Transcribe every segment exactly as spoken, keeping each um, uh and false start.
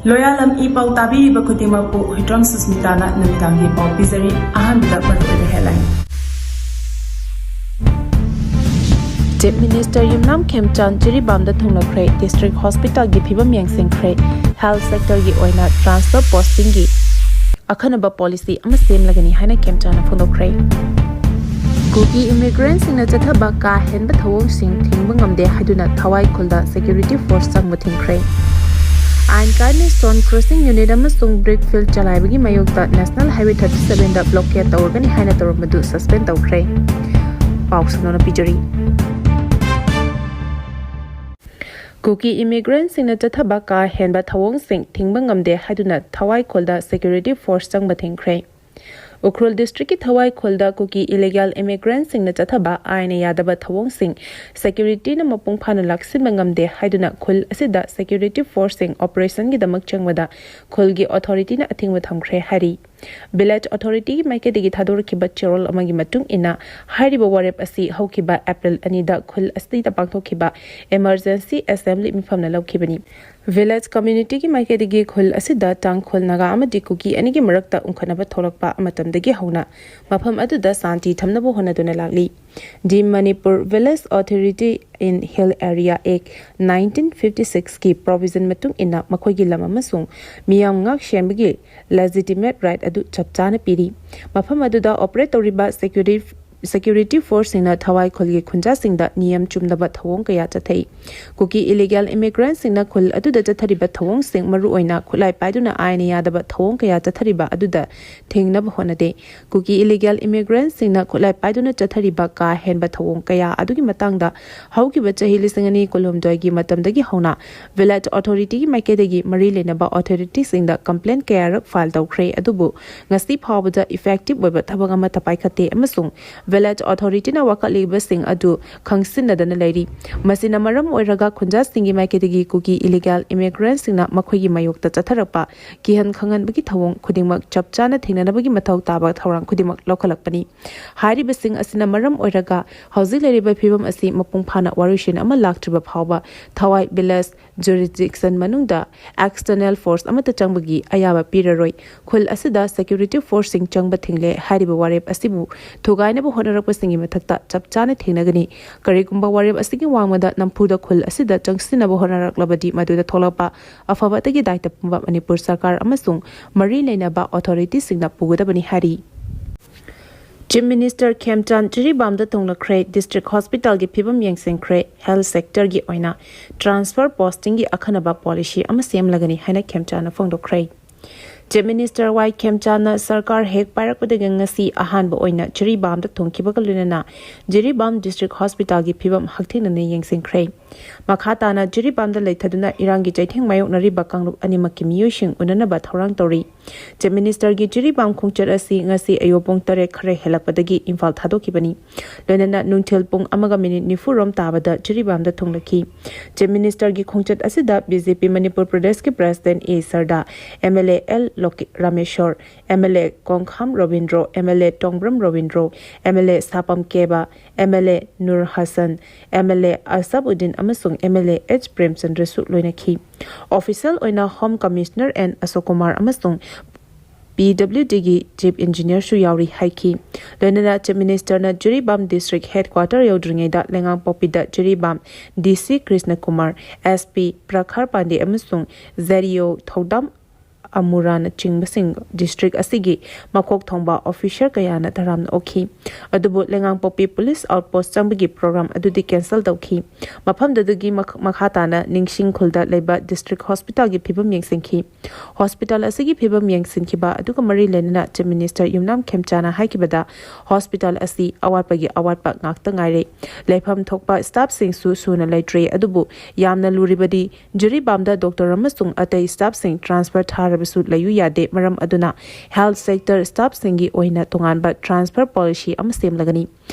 ꯂꯣꯌꯥꯂꯝ E ꯄꯥꯎ ꯇꯥꯕꯤꯔꯤꯕ ꯈꯨꯗꯤꯡꯃꯛꯄꯨ ꯍꯨꯏꯗ꯭ꯔꯣꯝ ꯁꯨꯁꯃꯤꯇꯥꯅ ꯅꯨꯃꯤꯗꯥꯡꯒꯤ ꯄꯥꯎ ꯄꯤꯖꯔꯤ꯫ ꯑꯍꯥꯟꯕꯗ ꯃꯔꯨꯑꯣꯏꯕ headline꯫ Chief Minister ꯌꯨꯝꯅꯥꯝ ꯈꯦꯝꯆꯥꯟ ꯖꯤꯔꯤꯕꯥꯝꯗ ꯊꯨꯡꯂꯈ꯭ꯔꯦ꯫ District Hospitalꯒꯤ ꯐꯤꯕꯝ ꯌꯦꯡꯁꯤꯟꯈ꯭ꯔꯦ꯫ Health sectorꯒꯤ ꯑꯣꯏꯅ transfer postingꯒꯤ ꯑꯈꯟꯅꯕ policy ꯑꯃ ꯁꯦꯝꯂꯒꯅꯤ ꯍꯥꯏꯅ ꯈꯦꯝꯆꯥꯟꯅ ꯐꯣꯡꯗꯣꯛꯈ꯭ꯔꯦ꯫ ꯀꯨꯀꯤ immigrantꯁꯤꯡꯅ ꯆꯠꯊꯕ ꯀꯥ ꯍꯦꯟꯕ ꯊꯧꯑꯣꯡꯁꯤꯡ ꯊꯤꯡꯕ ꯉꯝꯗꯦ ꯍꯥꯏꯗꯨꯅ ꯊꯋꯥꯏ ꯈꯨꯜꯗ security force ꯆꯪꯕ ꯊꯤꯡꯈ꯭ꯔꯦ꯫ ꯑꯥꯏꯟ ꯀꯥꯏꯃꯤ stone crushing unit ꯑꯃꯁꯨꯡ brick field ꯆꯂꯥꯏꯕꯒꯤ ꯃꯥꯌꯣꯛꯇ National Highway thirty sevenꯗ blockade ꯇꯧꯔꯒꯅꯤ ꯍꯥꯏꯅ ꯇꯧꯔꯝꯕꯗꯨ suspend ꯇꯧꯈ꯭ꯔꯦ꯫ ꯄꯥꯎ ꯁꯟꯗꯣꯛꯅ ꯄꯤꯖꯔꯤ꯫ ꯀꯨꯀꯤ immigrantꯁꯤꯡꯅ ꯆꯠꯊꯕ ꯀꯥ ꯍꯦꯟꯕ ꯊꯧꯑꯣꯡꯁꯤꯡ ꯊꯤꯡꯕ ꯉꯝꯗꯦ ꯍꯥꯏꯗꯨꯅ ꯊꯋꯥꯏ ꯈꯨꯜꯗ security force ꯆꯪꯕ ꯊꯤꯡꯈ꯭ꯔꯦ꯫ ꯎꯈ꯭ꯔꯨꯜ districtꯀꯤ ꯊꯋꯥꯏ ꯈꯨꯜꯗ ꯀꯨꯀꯤ illegal immigrantꯁꯤꯡꯅ ꯆꯠꯊꯕ ꯑꯥꯏꯟꯅ ꯌꯥꯗꯕ ꯊꯧꯑꯣꯡꯁꯤꯡ securityꯅ ꯃꯄꯨꯡ ꯐꯥꯅ ꯂꯥꯛꯁꯤꯟꯕ ꯉꯝꯗꯦ ꯍꯥꯏꯗꯨꯅ ꯈꯨꯜ ꯑꯁꯤꯗ security forceꯁꯤꯡ operationꯒꯤꯗꯃꯛ ꯆꯪꯕꯗ ꯈꯨꯜꯒꯤ authorityꯅ ꯑꯊꯤꯡꯕ ꯊꯝꯈ꯭ꯔꯦ ꯍꯥꯏꯔꯤ꯫ Village authorityꯒꯤ ꯃꯥꯏꯀꯩꯗꯒꯤ ꯊꯥꯗꯣꯔꯛꯈꯤꯕ ꯆꯦꯔꯣꯜ ꯑꯃꯒꯤ ꯃꯇꯨꯡ ꯏꯟꯅ, ꯍꯥꯏꯔꯤꯕ ꯋꯥꯔꯦꯞ ꯑꯁꯤ ꯍꯧꯈꯤꯕ April ꯑꯅꯤꯗ ꯈꯨꯜ ꯑꯁꯤꯗ ꯄꯥꯡꯊꯣꯛꯈꯤꯕ emergency assembly ꯃꯤꯐꯝꯅ ꯂꯧꯈꯤꯕꯅꯤ꯫ Village communityꯒꯤ ꯃꯥꯏꯀꯩꯗꯒꯤ ꯈꯨꯜ ꯑꯁꯤꯗ ꯇꯥꯡꯈꯨꯜ, ꯅꯥꯒꯥ ꯑꯃꯗꯤ ꯀꯨꯀꯤ ꯑꯅꯤꯒꯤ ꯃꯔꯛꯇ ꯎꯪꯈꯠꯅꯕ ꯊꯣꯛꯂꯛꯄ ꯃꯇꯝꯗꯒꯤ ꯍꯧꯅ ꯃꯐꯝ ꯑꯗꯨꯗ ꯁꯥꯟꯇꯤ ꯊꯝꯅꯕ ꯍꯣꯠꯅꯗꯨꯅ ꯂꯥꯛꯂꯤ꯫ The Manipur Village Authority in Hill Area Act nineteen fifty sixꯀꯤ provision ꯃꯇꯨꯡ ꯏꯟꯅ ꯃꯈꯣꯏꯒꯤ ꯂꯝ ꯑꯃꯁꯨꯡ ꯃꯤꯌꯥꯝ ꯉꯥꯛ ꯁꯦꯟꯕꯒꯤ legitimate right ꯑꯗꯨ ꯆꯞ ꯆꯥꯅ ꯄꯤꯔꯤ꯫ ꯃꯐꯝ ꯑꯗꯨꯗ operate ꯇꯧꯔꯤꯕ security, security forceꯁꯤꯡꯅ ꯊꯋꯥꯏ ꯈꯨꯜꯒꯤ ꯈꯨꯟꯖꯥꯁꯤꯡꯗ ꯅꯤꯌꯝ ꯆꯨꯝꯗꯕ ꯊꯧꯑꯣꯡ ꯀꯌꯥ ꯆꯠꯊꯩ꯫ ꯀꯨꯀꯤ illegal immigrantꯁꯤꯡꯅ ꯈꯨꯜ ꯑꯗꯨꯗ ꯆꯠꯊꯔꯤꯕ ꯊꯧꯑꯣꯡꯁꯤꯡ, ꯃꯔꯨꯑꯣꯏꯅ ꯈꯨꯠꯂꯥꯏ ꯄꯥꯏꯗꯨꯅ ꯑꯥꯏꯟꯅ ꯌꯥꯗꯕ ꯊꯧꯑꯣꯡ ꯀꯌꯥ ꯆꯠꯊꯔꯤꯕ ꯑꯗꯨꯗ ꯊꯤꯡꯅꯕ ꯍꯣꯠꯅꯗꯦ꯫ ꯀꯨꯀꯤ illegal immigrantꯁꯤꯡꯅ ꯈꯨꯠꯂꯥꯏ ꯄꯥꯏꯗꯨꯅ ꯆꯠꯊꯔꯤꯕ ꯀꯥ ꯍꯦꯟꯕ ꯊꯧꯑꯣꯡ ꯀꯌꯥ ꯑꯗꯨꯒꯤ ꯃꯇꯥꯡꯗ ꯍꯧꯈꯤꯕ ꯆꯍꯤ ꯂꯤꯁꯤꯡ ꯑꯅꯤ ꯀꯨꯟꯍꯨꯝꯗꯣꯏꯒꯤ ꯃꯇꯝꯗꯒꯤ ꯍꯧꯅ village authorityꯒꯤ ꯃꯥꯏꯀꯩꯗꯒꯤ ꯃꯔꯤ ꯂꯩꯅꯕ authorityꯁꯤꯡꯗ complaint ꯀꯌꯥꯔꯛ file ꯇꯧꯈ꯭ꯔꯦ, ꯑꯗꯨꯕꯨ ꯉꯁꯤ ꯐꯥꯎꯕꯗ effective ꯑꯣꯏꯕ ꯊꯕꯛ ꯑꯃꯠꯇ ꯄꯥꯏꯈꯠꯇꯦ ꯑꯃꯁꯨꯡ ꯚꯤꯂꯦꯖ ꯑꯣꯊꯣꯔꯤꯇꯤꯅ ꯋꯥꯀꯠꯂꯤꯕꯁꯤꯡ ꯑꯗꯨ ꯈꯪꯁꯤꯟꯅꯗꯅ ꯂꯩꯔꯤ꯫ ꯃꯁꯤꯅ ꯃꯔꯝ ꯑꯣꯏꯔꯒ ꯈꯨꯟꯖꯥꯁꯤꯡꯒꯤ ꯃꯥꯏꯀꯩꯗꯒꯤ ꯀꯨꯀꯤ ꯏꯂꯤꯒꯦꯜ ꯏꯃꯤꯒ꯭ꯔꯦꯟꯁꯤꯡꯅ ꯃꯈꯣꯏꯒꯤ ꯃꯥꯌꯣꯛꯇ ꯆꯠꯊꯔꯛꯄ ꯀꯤꯍꯟ ꯈꯪꯍꯟꯕꯒꯤ ꯊꯧꯑꯣꯡ ꯈꯨꯗꯤꯡꯃꯛ ꯆꯞ ꯆꯥꯅ ꯊꯦꯡꯅꯅꯕꯒꯤ ꯃꯊꯧ ꯇꯥꯕ ꯊꯧꯔꯥꯡ ꯈꯨꯗꯤꯡꯃꯛ ꯂꯧꯈꯠꯂꯛꯄꯅꯤ꯫ ꯍꯥꯏꯔꯤꯕꯁꯤꯡ ꯑꯁꯤꯅ ꯃꯔꯝ ꯑꯣꯏꯔꯒ ꯍꯧꯖꯤꯛ ꯂꯩꯔꯤꯕ ꯐꯤꯕꯝ ꯑꯁꯤ ꯃꯄꯨꯡ ꯐꯥꯅ ꯋꯥꯔꯣꯏꯁꯤꯟ ꯑꯃ ꯂꯥꯛꯇ꯭ꯔꯤꯕ ꯐꯥꯎꯕ ꯊꯋꯥꯏ ꯚꯤꯂꯦꯖ ꯖꯨꯔꯤꯁꯗꯤꯛꯁꯟ ꯃꯅꯨꯡꯗ ꯑꯦꯛꯁꯇꯔꯅꯦꯜ ꯐꯣꯔꯁ ꯑꯃꯠꯇ ꯆꯪꯕꯒꯤ ꯑꯌꯥꯕ ꯄꯤꯔꯔꯣꯏ꯫ ꯈꯨꯜ ꯑꯁꯤꯗ ꯁꯦꯀ꯭ꯌꯨꯔꯤꯇꯤ ꯐꯣꯔꯁꯁꯤꯡ ꯆꯪꯕ ꯊꯤꯡꯂꯦ ꯍꯥꯏꯔꯤꯕ ꯋꯥꯔꯦꯞ ꯑꯁꯤꯕꯨ ꯊꯨꯒꯥꯏꯅꯕ ꯍꯣꯠꯅꯔꯛꯄꯁꯤꯡꯒꯤ ꯃꯊꯛꯇ ꯆꯞ ꯆꯥꯅ ꯊꯦꯡꯅꯒꯅꯤ꯫ ꯀꯔꯤꯒꯨꯝꯕ ꯋꯥꯔꯦꯞ ꯑꯁꯤꯒꯤ ꯋꯥꯡꯃꯗ ꯅꯝꯐꯨꯗ ꯈꯨꯜ ꯑꯁꯤꯗ ꯆꯪꯁꯤꯟꯅꯕ ꯍꯣꯠꯅꯔꯛꯂꯕꯗꯤ ꯃꯗꯨꯗ ꯊꯣꯛꯂꯛꯄ ꯑꯐꯕꯇꯒꯤ ꯗꯥꯏꯇ ꯄꯨꯝꯕ ꯃꯅꯤꯄꯨꯔ ꯁꯔꯀꯥꯔ ꯑꯃꯁꯨꯡ ꯃꯔꯤ ꯂꯩꯅꯕ ꯑꯣꯊꯣꯔꯤꯇꯤꯁꯤꯡꯅ ꯄꯨꯒꯗꯕꯅꯤ ꯍꯥꯏꯔꯤ꯫ ꯆꯤꯐ ꯃꯤꯅꯤꯁꯇꯔ ꯈꯦꯝꯆꯥꯟ ꯖꯤꯔꯤꯕꯥꯝꯗ ꯊꯨꯡꯂꯈ꯭ꯔꯦ꯫ ꯗꯤꯁꯇ꯭ꯔꯤꯛ ꯍꯣꯁꯄꯤꯇꯥꯜꯒꯤ ꯐꯤꯕꯝ ꯌꯦꯡꯁꯤꯟꯈ꯭ꯔꯦ꯫ ꯍꯦꯜꯊ ꯁꯦꯛꯇꯔꯒꯤ ꯑꯣꯏꯅ ꯇ꯭ꯔꯥꯟꯁꯐꯔ ꯄꯣꯁꯇꯤꯡꯒꯤ ꯑꯈꯟꯅꯕ ꯄꯣꯂꯤꯁꯤ ꯑꯃ ꯁꯦꯝꯂꯒꯅꯤ ꯍꯥꯏꯅ ꯈꯦꯝꯆꯥꯟꯅ ꯐꯣꯡꯗꯣꯛꯈ꯭ꯔꯦ꯫ ꯆꯤꯐ ꯃꯤꯅꯤꯁꯇꯔ ꯋꯥꯏ ꯈꯦꯝꯆꯥꯟꯅ ꯁꯔꯀꯥꯔ ꯍꯦꯛ ꯄꯥꯏꯔꯛꯄꯗꯒꯤ ꯉꯁꯤ ꯑꯍꯥꯟꯕ ꯑꯣꯏꯅ ꯖꯤꯔꯤꯕꯥꯝꯗ ꯊꯨꯡꯈꯤꯕꯒ ꯂꯣꯏꯅꯅ ꯖꯤꯔꯤꯕꯥꯝ ꯗꯤꯁꯇ꯭ꯔꯤꯛ ꯍꯣꯁꯄꯤꯇꯥꯜꯒꯤ ꯐꯤꯕꯝ ꯍꯛꯊꯦꯡꯅꯅ ꯌꯦꯡꯁꯤꯟꯈ꯭ꯔꯦ꯫ ꯃꯈꯥ ꯇꯥꯅ ꯖꯤꯔꯤꯕꯥꯝꯗ ꯂꯩꯊꯗꯨꯅ ꯏꯔꯥꯡꯒꯤ ꯆꯩꯊꯦꯡ ꯃꯥꯌꯣꯛꯅꯔꯤꯕ ꯀꯥꯡꯂꯨꯞ ꯑꯅꯤꯃꯛꯀꯤ ꯃꯤꯑꯣꯏꯁꯤꯡ ꯎꯅꯅꯕ ꯊꯧꯔꯥꯡ ꯇꯧꯔꯤ꯫ ꯆꯤꯐ ꯃꯤꯅꯤꯁꯇꯔꯒꯤ ꯖꯤꯔꯤꯕꯥꯝ ꯈꯣꯡꯆꯠ ꯑꯁꯤ ꯉꯁꯤ ꯑꯌꯨꯛ ꯄꯨꯡ ꯇꯔꯦꯠ ꯈꯔ ꯍꯦꯜꯂꯛꯄꯗꯒꯤ ꯏꯝꯐꯥꯜ ꯊꯥꯗꯣꯛꯈꯤꯕꯅꯤ꯫ ꯂꯣꯏꯅꯅ ꯅꯨꯡꯊꯤꯜ ꯄꯨꯡ ꯑꯃꯒ ꯃꯤꯅꯤꯠ ꯅꯤꯐꯨ ꯔꯣꯝ ꯇꯥꯕꯗ ꯖꯤꯔꯤꯕꯥꯝꯗ ꯊꯨꯡꯂꯈꯤ꯫ ꯆꯤꯐ ꯃꯤꯅꯤꯁꯇꯔꯒꯤ ꯈꯣꯡꯆꯠ ꯑꯁꯤꯗ ꯕꯤ ꯖꯦ ꯄꯤ ꯃꯅꯤꯄꯨꯔ ꯄ꯭ꯔꯗꯦꯁꯀꯤ president A Sharda, M L A ꯑꯦꯜ ꯂꯣꯀꯦ-, Rameshwar, M L A Kongkham Robindro, M L A Tongbram Robindro, M L A Sapam Keba, M L A Nur Hasan, M L A Asab Uddin ꯑꯃꯁꯨꯡ ꯑꯦꯝ ꯑꯦꯜ ꯑꯦ ꯑꯦꯆ ꯄ꯭ꯔꯦꯝꯆꯟꯗ꯭ꯔꯁꯨ ꯂꯣꯏꯅꯈꯤ꯫ ꯑꯣꯐꯤꯁꯤꯌꯦꯜ ꯑꯣꯏꯅ home commissioner N Ashok Kumar ꯑꯃꯁꯨꯡ P W ꯗꯤꯒꯤ chief ꯏꯟꯖꯤꯅꯤꯌꯔꯁꯨ ꯌꯥꯎꯔꯤ ꯍꯥꯏꯈꯤ꯫ ꯂꯣꯏꯅꯅ ꯆꯤꯐ ꯃꯤꯅꯤꯁꯇꯔꯅ ꯖꯤꯔꯤꯕꯥꯝ ꯗꯤꯁꯇ꯭ꯔꯤꯛ ꯍꯦꯗꯀ꯭ꯋꯥꯇꯔ ꯌꯧꯗ꯭ꯔꯤꯉꯩꯗ ꯂꯩꯉꯥꯡꯄꯣꯛꯄꯤꯗ ꯖꯤꯔꯤꯕꯥꯝ ꯗꯤ ꯁꯤ ꯀ꯭ꯔꯤꯁꯅ ꯀꯨꯃꯥꯔ, ꯑꯦꯁ ꯄꯤ ꯄ꯭ꯔꯈꯥꯔ ꯄꯥꯟꯗꯦ ꯑꯃꯁꯨꯡ ꯖꯦꯗ ꯏ ꯑꯣ ꯊꯧꯗꯥꯝ ꯑꯃꯨꯔꯥꯅꯆꯤꯡꯕꯁꯤꯡ ꯗꯤꯁꯇ꯭ꯔꯤꯛ ꯑꯁꯤꯒꯤ ꯃꯀꯣꯛ ꯊꯣꯡꯕ ꯑꯣꯐꯤꯁꯤꯌꯔ ꯀꯌꯥꯅ ꯇꯔꯥꯝꯅ ꯑꯣꯛꯈꯤ꯫ ꯑꯗꯨꯕꯨ ꯂꯩꯉꯥꯡꯄꯣꯛꯄꯤ ꯄꯨꯂꯤꯁ ꯑꯥꯎꯠꯄꯣꯁ ꯆꯪꯕꯒꯤ ꯄ꯭ꯔꯣꯒ꯭ꯔꯥꯝ ꯑꯗꯨꯗꯤ ꯀꯦꯟꯁꯦꯜ ꯇꯧꯈꯤ꯫ ꯃꯐꯝꯗꯨꯗꯒꯤ ꯃꯈ-, ꯃꯈꯥ ꯇꯥꯅ ꯅꯤꯡꯁꯤꯡ ꯈꯨꯜꯗ ꯂꯩꯕ ꯗꯤꯁꯇ꯭ꯔꯤꯛ ꯍꯣꯁꯄꯤꯇꯥꯜꯒꯤ ꯐꯤꯕꯝ ꯌꯦꯡꯁꯤꯟꯈꯤ꯫ ꯍꯣꯁꯄꯤꯇꯥꯜ ꯑꯁꯤꯒꯤ ꯐꯤꯕꯝ ꯌꯦꯡꯁꯤꯟꯈꯤꯕ ꯑꯗꯨꯒ ꯃꯔꯤ ꯂꯩꯅꯅ ꯆꯤꯐ ꯃꯤꯅꯤꯁꯇꯔ ꯌꯨꯝꯅꯥꯝ ꯈꯦꯝꯆꯥꯅ ꯍꯥꯏꯈꯤꯕꯗ, ꯍꯣꯁꯄꯤꯇꯥꯜ ꯑꯁꯤ ꯑꯋꯥꯠꯄꯒꯤ ꯑꯋꯥꯠꯄ ꯉꯥꯛꯇ ꯉꯥꯏꯔꯦ꯫ ꯂꯩꯐꯝ ꯊꯣꯛꯄ ꯁ꯭ꯇꯥꯐꯁꯤꯡꯁꯨ ꯁꯨꯅ ꯂꯩꯇ꯭ꯔꯦ, ꯑꯗꯨꯕꯨ ꯌꯥꯝꯅ ꯂꯨꯔꯤꯕꯗꯤ ꯖꯤꯔꯤꯕꯥꯝꯗ ꯗꯣꯛꯇꯔ ꯑꯃꯁꯨꯡ ꯑꯇꯩ ꯁ꯭ꯇꯥꯐꯁꯤꯡ ꯇ꯭ꯔꯥꯟꯁꯐꯔ ꯊꯥꯔꯕ ꯁꯨ ꯂꯩꯌꯨ ꯌꯥꯗꯦ꯫ ꯃꯔꯝ ꯑꯗꯨꯅ health sector staffꯁꯤꯡꯒꯤ ꯑꯣꯏꯅ ꯇꯣꯉꯥꯟꯕ transfer policy ꯑꯃ ꯁꯦꯝꯂꯒꯅꯤ꯫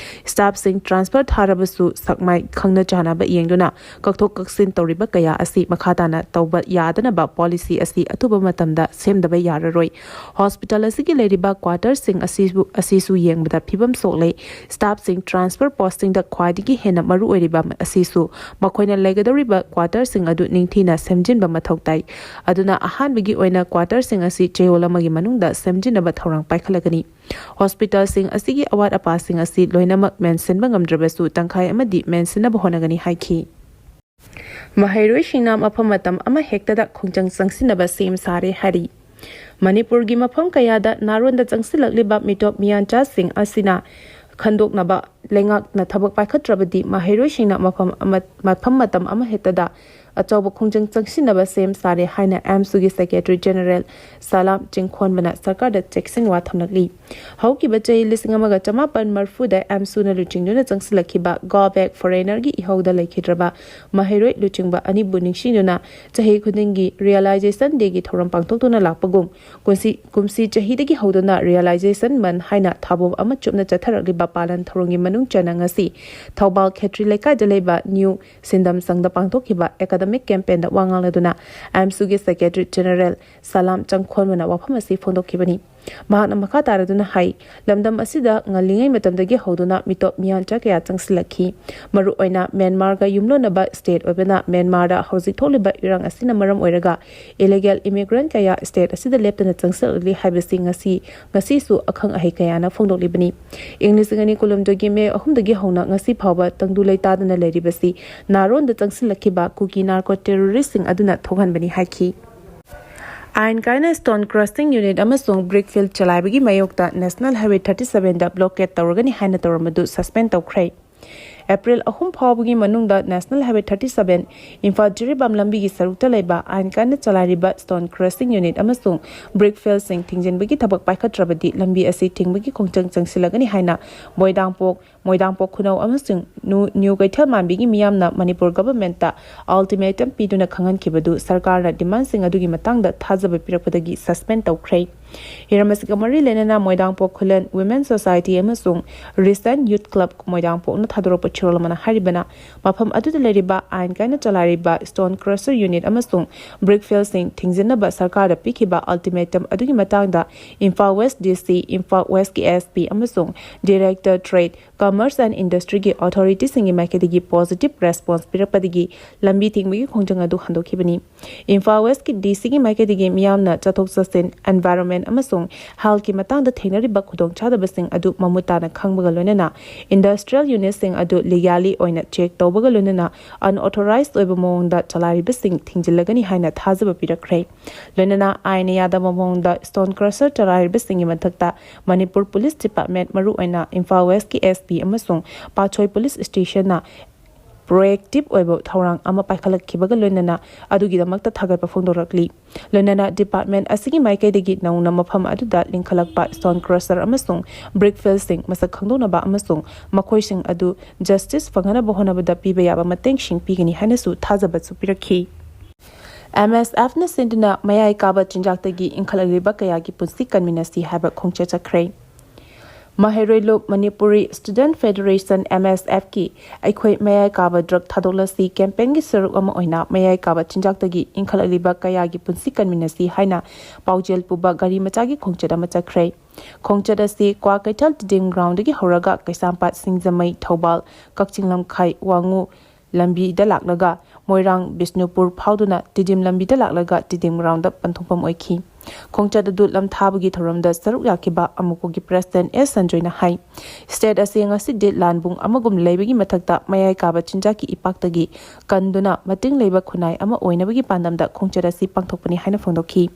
Staffꯁꯤꯡ transfer ꯊꯥꯔꯕꯁꯨ ꯁꯛꯃꯥꯏ ꯈꯪꯅ ꯆꯥꯟꯅꯕ ꯌꯦꯡꯗꯨꯅ ꯀꯛꯊꯣꯛ ꯀꯛꯁꯤꯟ ꯇꯧꯔꯤꯕ ꯀꯌꯥ ꯑꯁꯤ ꯃꯈꯥ ꯇꯥꯅ ꯇꯧꯕ ꯌꯥꯗꯅꯕ policy ꯑꯁꯤ ꯑꯊꯨꯕ ꯃꯇꯝꯗ ꯁꯦꯝꯗꯕ ꯌꯥꯔꯔꯣꯏ꯫ Hospital ꯑꯁꯤꯒꯤ ꯂꯩꯔꯤꯕ quarterꯁꯤꯡ ꯑꯁꯤꯕꯨ, ꯑꯁꯤꯁꯨ ꯌꯦꯡꯕꯗ ꯐꯤꯕꯝ ꯁꯣꯛꯂꯦ꯫ Staffꯁꯤꯡ transfer postingꯗ ꯈ꯭ꯋꯥꯏꯗꯒꯤ ꯍꯦꯟꯅ ꯃꯔꯨ ꯑꯣꯏꯔꯤꯕ ꯑꯁꯤꯁꯨ ꯃꯈꯣꯏꯅ ꯂꯩꯒꯗꯧꯔꯤꯕ quarterꯁꯤꯡ ꯑꯗꯨ ꯅꯤꯡꯊꯤꯅ ꯁꯦꯝꯖꯤꯟꯕ ꯃꯊꯧ ꯇꯥꯏ꯫ ꯑꯗꯨꯅ ꯑꯍꯥꯟꯕꯒꯤ ꯑꯣꯏꯅ quarterꯁꯤꯡ ꯑꯁꯤ ꯆꯌꯣꯜ ꯑꯃꯒꯤ ꯃꯅꯨꯡꯗ ꯁꯦꯝꯖꯤꯟꯅꯕ ꯊꯧꯔꯥꯡ ꯄꯥꯏꯈꯠꯂꯒꯅꯤ꯫ Hospitalꯁꯤꯡ ꯑꯁꯤꯒꯤ ꯑꯋꯥꯠ ꯑꯄꯥꯁꯤꯡ ꯑꯁꯤ ꯂꯣꯏꯅꯃꯛ ꯃꯦꯟꯁꯤꯟꯕ ꯉꯝꯗ꯭ꯔꯕꯁꯨ ꯇꯪꯈꯥꯏ ꯑꯃꯗꯤ ꯃꯦꯟꯁꯤꯟꯅꯕ ꯍꯣꯠꯅꯒꯅꯤ ꯍꯥꯏꯈꯤ꯫ ꯃꯍꯩꯔꯣꯏꯁꯤꯡꯅ ꯃꯐꯝ ꯃꯇꯝ ꯑꯃ ꯍꯦꯛꯇꯗ ꯈꯣꯡꯖꯪ ꯆꯪꯁꯤꯟꯅꯕ ꯁꯦꯝ ꯁꯥꯔꯦ ꯍꯥꯏꯔꯤ꯫ ꯃꯅꯤꯄꯨꯔꯒꯤ ꯃꯐꯝ ꯀꯌꯥꯗ ꯅꯥꯔꯣꯟꯗ ꯆꯪꯁꯤꯜꯂꯛꯂꯤꯕ ꯃꯤꯇꯣꯞ ꯃꯤꯌꯥꯟꯆꯥꯁꯤꯡ ꯑꯁꯤꯅ ꯈꯟꯗꯣꯛꯅꯕ ꯂꯩꯉꯥꯛꯅ ꯊꯕꯛ ꯄꯥꯏꯈꯠꯇ꯭ꯔꯕꯗꯤ ꯃꯍꯩꯔꯣꯏꯁꯤꯡꯅ ꯃꯐꯝ ꯑꯃ, ꯃꯐꯝ ꯃꯇꯝ ꯑꯃ ꯍꯦꯛꯇꯗ ꯑꯆꯧꯕ ꯈꯣꯡꯖꯪ ꯆꯪꯁꯤꯟꯅꯕ ꯁꯦꯝ ꯁꯥꯔꯦ ꯍꯥꯏꯅ AMSUꯒꯤ Secretary General ꯁꯂꯥꯝ ꯆꯤꯡꯈꯣꯟꯕꯅ ꯁꯔꯀꯥꯔꯗ ꯆꯦꯛꯁꯤꯟ ꯋꯥ ꯊꯝꯂꯛꯂꯤ꯫ ꯍꯧꯈꯤꯕ ꯆꯍꯤ ꯂꯤꯁꯤꯡ ꯑꯃꯒ ꯆꯃꯥꯄꯟ ꯃꯔꯤꯐꯨꯗ AMSUꯅ ꯂꯨꯆꯤꯡꯗꯨꯅ ꯆꯪꯁꯤꯜꯂꯛꯈꯤꯕ Go Back Foreignerꯒꯤ ꯏꯍꯧꯗ ꯂꯩꯈꯤꯗ꯭ꯔꯕ ꯃꯍꯩꯔꯣꯏ ꯂꯨꯆꯤꯡꯕ ꯑꯅꯤꯕꯨ ꯅꯤꯡꯁꯤꯡꯗꯨꯅ ꯆꯍꯤ ꯈꯨꯗꯤꯡꯒꯤ Realization Dayꯒꯤ ꯊꯧꯔꯝ ꯄꯥꯡꯊꯣꯛꯇꯨꯅ ꯂꯥꯛꯄꯒꯨꯝ ꯀꯨꯝꯁꯤ, ꯀꯨꯝꯁꯤ ꯆꯍꯤꯗꯒꯤ ꯍꯧꯗꯨꯅ Realization Month ꯍꯥꯏꯅ ꯊꯧꯑꯣꯡ ꯑꯃ ꯆꯨꯞꯅ ꯆꯠꯊꯔꯛꯂꯤꯕ ꯄꯥꯂꯟ ꯊꯧꯔꯝꯒꯤ ꯃꯅꯨꯡ ꯆꯟꯅ ꯉꯁꯤ ꯊꯧꯕꯥꯜ ꯈꯦꯇ꯭ꯔꯤ ꯂꯩꯀꯥꯏꯗ ꯂꯩꯕ ꯅ꯭ꯌꯨ ꯁꯤꯟꯗꯝ ꯁꯪꯗ ꯄꯥꯡꯊꯣꯛꯈꯤꯕ academic campaignꯗ ꯋꯥ ꯉꯥꯡꯂꯗꯨꯅ AMSUꯒꯤ Secretary General ꯁꯂꯥꯝ ꯆꯪꯈꯣꯟꯕꯅ ꯋꯥꯐꯝ ꯑꯁꯤ ꯐꯣꯡꯗꯣꯛꯈꯤꯕꯅꯤ꯫ ꯃꯍꯥꯛꯅ ꯃꯈꯥ ꯇꯥꯔꯗꯨꯅ ꯍꯥꯏ, ꯂꯝꯗꯝ ꯑꯁꯤꯗ ꯉꯜꯂꯤꯉꯩ ꯃꯇꯝꯗꯒꯤ ꯍꯧꯗꯨꯅ ꯃꯤꯇꯣꯞ ꯃꯤꯌꯥꯟꯆꯥ ꯀꯌꯥ ꯆꯪꯁꯤꯜꯂꯛꯈꯤ꯫ ꯃꯔꯨꯑꯣꯏꯅ ꯃ꯭ꯌꯥꯟꯃꯥꯔꯒ ꯌꯨꯝꯂꯣꯟꯅꯕ state ꯑꯣꯏꯕꯅ ꯃ꯭ꯌꯥꯟꯃꯥꯔꯗ ꯍꯧꯖꯤꯛ ꯊꯣꯛꯂꯤꯕ ꯏꯔꯥꯡ ꯑꯁꯤꯅ ꯃꯔꯝ ꯑꯣꯏꯔꯒ illegal immigrant ꯀꯌꯥ state ꯑꯁꯤꯗ ꯂꯦꯞꯇꯅ ꯆꯪꯁꯤꯜꯂꯛꯂꯤ ꯍꯥꯏꯕꯁꯤ ꯉꯁꯤ, ꯉꯁꯤꯁꯨ ꯑꯈꯪ ꯑꯍꯩ ꯀꯌꯥꯅ ꯐꯣꯡꯗꯣꯛꯂꯤꯕꯅꯤ꯫ ꯏꯪ ꯂꯤꯁꯤꯡ ꯑꯅꯤ ꯀꯨꯟꯍꯨꯝꯗꯣꯏꯒꯤ May ꯑꯍꯨꯝꯗꯒꯤ ꯍꯧꯅ ꯉꯁꯤ ꯐꯥꯎꯕ ꯇꯪꯗꯨ ꯂꯩꯇꯥꯗꯅ ꯂꯩꯔꯤꯕꯁꯤ ꯅꯥꯔꯣꯟꯗ ꯆꯪꯁꯤꯜꯂꯛꯈꯤꯕ ꯀꯨꯀꯤ narco terroristꯁꯤꯡ ꯑꯗꯨꯅ ꯊꯣꯛꯍꯟꯕꯅꯤ ꯍꯥꯏꯈꯤ꯫ ꯑꯥꯏꯟ ꯀꯥꯏꯅ stone crushing unit ꯑꯃꯁꯨꯡ brick field ꯆꯂꯥꯏꯕꯒꯤ ꯃꯥꯌꯣꯛꯇ National Highway thirty sevenꯗ blockade ꯇꯧꯔꯒꯅꯤ ꯍꯥꯏꯅ ꯇꯧꯔꯝꯕꯗꯨ suspend ꯇꯧꯈ꯭ꯔꯦ꯫ ꯑꯦꯄ꯭ꯔꯤꯜ ꯑꯍꯨꯝ ꯐꯥꯎꯕꯒꯤ ꯃꯅꯨꯡꯗ National Highway thirty seven Imphal Jiribam ꯂꯝꯕꯤꯒꯤ ꯁꯔꯨꯛꯇ ꯂꯩꯕ ꯑꯥꯏꯟ ꯀꯥꯏꯅ ꯆꯂꯥꯏꯔꯤꯕ stone crushing unit ꯑꯃꯁꯨꯡ brick fieldꯁꯤꯡ ꯊꯤꯡꯖꯤꯟꯕꯒꯤ ꯊꯕꯛ ꯄꯥꯏꯈꯠꯇ꯭ꯔꯕꯗꯤ ꯂꯝꯕꯤ ꯑꯁꯤ ꯊꯤꯡꯕꯒꯤ ꯈꯣꯡꯖꯪ ꯆꯪꯁꯤꯜꯂꯒꯅꯤ ꯍꯥꯏꯅ ꯃꯣꯏꯗꯥꯡꯄꯣꯛ, ꯃꯣꯏꯗꯥꯡꯄꯣꯛ ꯈꯨꯅꯧ ꯑꯃꯁꯨꯡ ꯅ꯭ꯌꯨ, ꯅ꯭ꯌꯨ ꯀꯩꯊꯦꯜ ꯃꯥꯟꯕꯤꯒꯤ ꯃꯤꯌꯥꯝꯅ ꯃꯅꯤꯄꯨꯔ governmentꯇ ultimatum ꯄꯤꯗꯨꯅ ꯈꯪꯍꯟꯈꯤꯕꯗꯨ ꯁꯔꯀꯥꯔꯅ demandꯁꯤꯡ ꯑꯗꯨꯒꯤ ꯃꯇꯥꯡꯗ ꯊꯥꯖꯕ ꯄꯤꯔꯛꯄꯗꯒꯤ suspend ꯇꯧꯈ꯭ꯔꯦ꯫ ꯍꯤꯔꯝ ꯑꯁꯤꯒ ꯃꯔꯤ ꯂꯩꯅꯅ ꯃꯣꯏꯗꯥꯡꯄꯣꯛ ꯈꯨꯂꯟ Women Society ꯑꯃꯁꯨꯡ Reason Youth Club ꯃꯣꯏꯗꯥꯡꯄꯣꯛꯅ ꯊꯥꯗꯣꯔꯛꯄ ꯆꯦꯔꯣꯜ ꯑꯃꯅ ꯍꯥꯏꯔꯤꯕꯅ, ꯃꯐꯝ ꯑꯗꯨꯗ ꯂꯩꯔꯤꯕ ꯑꯥꯏꯟ ꯀꯥꯏꯅ ꯆꯂꯥꯏꯔꯤꯕ stone crusher unit ꯑꯃꯁꯨꯡ brick fieldꯁꯤꯡ ꯊꯤꯡꯖꯤꯟꯅꯕ ꯁꯔꯀꯥꯔꯗ ꯄꯤꯈꯤꯕ ultimatum ꯑꯗꯨꯒꯤ ꯃꯇꯥꯡꯗ Imphal West DC, Imphal Westꯀꯤ SP ꯑꯃꯁꯨꯡ Directorate Commerce and Industryꯒꯤ authorityꯁꯤꯡꯒꯤ ꯃꯥꯏꯀꯩꯗꯒꯤ positive response ꯄꯤꯔꯛꯄꯗꯒꯤ ꯂꯝꯕꯤ ꯊꯤꯡꯕꯒꯤ ꯈꯣꯡꯖꯪ ꯑꯗꯨ ꯍꯟꯗꯣꯛꯈꯤꯕꯅꯤ꯫ ꯏꯝꯐꯥꯜ Westꯀꯤ DCꯒꯤ ꯃꯥꯏꯀꯩꯗꯒꯤ ꯃꯤꯌꯥꯝꯅ ꯆꯠꯊꯣꯛ ꯆꯠꯁꯤꯟ, environment ꯑꯃꯁꯨꯡ healthꯀꯤ ꯃꯇꯥꯡꯗ ꯊꯦꯡꯅꯔꯤꯕ ꯈꯨꯗꯣꯡꯆꯥꯗꯕꯁꯤꯡ ꯑꯗꯨ ꯃꯃꯨꯠ ꯇꯥꯅ ꯈꯪꯕꯒ ꯂꯣꯏꯅꯅ industrial unitꯁꯤꯡ ꯑꯗꯨ legally ꯑꯣꯏꯅ check ꯇꯧꯕꯒ ꯂꯣꯏꯅꯅ unauthorized ꯑꯣꯏꯕ ꯃꯑꯣꯡꯗ ꯆꯂꯥꯏꯔꯤꯕꯁꯤꯡ ꯊꯤꯡꯖꯤꯜꯂꯒꯅꯤ ꯍꯥꯏꯅ ꯊꯥꯖꯕ ꯄꯤꯔꯛꯈ꯭ꯔꯦ꯫ ꯂꯣꯏꯅꯅ ꯑꯥꯏꯟꯅ ꯌꯥꯗꯕ ꯃꯑꯣꯡꯗ stone crusher ꯆꯂꯥꯏꯔꯤꯕꯁꯤꯡꯒꯤ ꯃꯊꯛꯇ ꯃꯅꯤꯄꯨꯔ Police Department, ꯃꯔꯨꯑꯣꯏꯅ ꯏꯝꯐꯥꯜ Westꯀꯤ SP ꯑꯃꯁꯨꯡ ꯄꯥꯠꯁꯣꯏ Police Stationꯅ proactive ꯑꯣꯏꯕ ꯊꯧꯔꯥꯡ ꯑꯃ ꯄꯥꯏꯈꯠꯂꯛꯈꯤꯕꯒ ꯂꯣꯏꯅꯅ ꯑꯗꯨꯒꯤꯗꯃꯛꯇ ꯊꯥꯒꯠꯄ ꯐꯣꯡꯗꯣꯔꯛꯂꯤ꯫ ꯂꯣꯏꯅꯅ department ꯑꯁꯤꯒꯤ ꯃꯥꯏꯀꯩꯗꯒꯤ ꯅꯧꯅ ꯃꯐꯝ ꯑꯗꯨꯗ ꯂꯤꯡꯈꯠꯂꯛꯄ stone crusher ꯑꯃꯁꯨꯡ brick fieldꯁꯤꯡ ꯃꯁꯛ ꯈꯪꯗꯣꯛꯅꯕ ꯑꯃꯁꯨꯡ ꯃꯈꯣꯏꯁꯤꯡ ꯑꯗꯨ justice ꯐꯪꯍꯟꯅꯕ ꯍꯣꯠꯅꯕꯗ ꯄꯤꯕ ꯌꯥꯕ ꯃꯇꯦꯡꯁꯤꯡ ꯄꯤꯒꯅꯤ ꯍꯥꯏꯅꯁꯨ ꯊꯥꯖꯕꯁꯨ ꯄꯤꯔꯛꯈꯤ꯫ MSFꯅ ꯁꯤꯟꯗꯨꯅ ꯃꯌꯥꯏ ꯀꯥꯕ ꯆꯤꯟꯖꯥꯛꯇꯒꯤ ꯏꯟꯈꯠꯂꯛꯂꯤꯕ ꯀꯌꯥꯒꯤ ꯄꯨꯟꯁꯤ ꯀꯟꯃꯤꯟꯅꯁꯤ ꯍꯥꯏꯕ ꯈꯣꯡꯆꯠ ꯆꯠꯈ꯭ꯔꯦ꯫ ꯃꯍꯩꯔꯣꯏ ꯂꯨꯞ ꯃꯅꯤꯄꯨꯔꯤ Student Federation, MSFꯀꯤ ꯑꯩꯈꯣꯏ ꯃꯌꯥꯏ ꯀꯥꯕ drug ꯊꯥꯗꯣꯛꯂꯁꯤ campaignꯒꯤ ꯁꯔꯨꯛ ꯑꯃ ꯑꯣꯏꯅ ꯃꯌꯥꯏ ꯀꯥꯕ ꯆꯤꯟꯖꯥꯛꯇꯒꯤ ꯏꯟꯈꯠꯂꯛꯂꯤꯕ ꯀꯌꯥꯒꯤ ꯄꯨꯟꯁꯤ ꯀꯟꯃꯤꯟꯅꯁꯤ ꯍꯥꯏꯅ ꯄꯥꯎꯖꯦꯜ ꯄꯨꯕ ꯒꯥꯔꯤ ꯃꯆꯥꯒꯤ ꯈꯣꯡꯆꯠ ꯑꯃ ꯆꯠꯈ꯭ꯔꯦ꯫ ꯈꯣꯡꯆꯠ ꯑꯁꯤ ꯀ꯭ꯋꯥꯀꯩꯊꯦꯜ ꯇꯤꯗꯤꯝ groundꯗꯒꯤ ꯍꯧꯔꯒ ꯀꯩꯁꯥꯝꯄꯥꯠ, ꯁꯤꯡꯖꯃꯩ, ꯊꯧꯕꯥꯜ, ꯀꯛꯆꯤꯡ ꯂꯝꯈꯥꯏ, ꯋꯥꯉꯨ ꯂꯝꯕꯤꯗ ꯂꯥꯛꯂꯒ ꯃꯣꯏꯔꯥꯡ, ꯕꯤꯁꯅꯨꯄꯨꯔ ꯐꯥꯎꯗꯨꯅ ꯇꯤꯗꯤꯝ ꯂꯝꯕꯤꯗ ꯂꯥꯛꯂꯒ ꯇꯤꯗꯤꯝ groundꯗ ꯄꯟꯊꯨꯡꯐꯝ ꯑꯣꯏꯈꯤ꯫ ꯈꯣꯡꯆꯠ ꯑꯗꯨ ꯂꯝꯊꯥꯕꯒꯤ ꯊꯧꯔꯝꯗ ꯁꯔꯨꯛ ꯌꯥꯈꯤꯕ ꯑꯃꯨꯀꯣꯒꯤ ꯄ꯭ꯔꯦꯁꯤꯗꯦꯟ ꯑꯦꯁ ꯁꯟꯖꯣꯏꯅ ꯍꯥꯏ, ꯁ꯭ꯇꯦꯠ ꯑꯁꯤ ꯉꯁꯤꯗꯤ ꯂꯥꯟꯕꯨꯡ ꯑꯃꯒꯨꯝ ꯂꯩꯕꯒꯤ ꯃꯊꯛꯇ ꯃꯌꯥꯏ ꯀꯥꯕ ꯆꯤꯟꯖꯥꯛꯀꯤ ꯏꯄꯥꯛꯇꯒꯤ ꯀꯟꯗꯨꯅ ꯃꯇꯤꯡ ꯂꯩꯕ ꯈꯨꯟꯅꯥꯏ ꯑꯃ ꯑꯣꯏꯅꯕꯒꯤ ꯄꯥꯟꯗꯝꯗ ꯈꯣꯡꯆꯠ ꯑꯁꯤ ꯄꯥꯡꯊꯣꯛꯄꯅꯤ ꯍꯥꯏꯅ ꯐꯣꯡꯗꯣꯛꯈꯤ꯫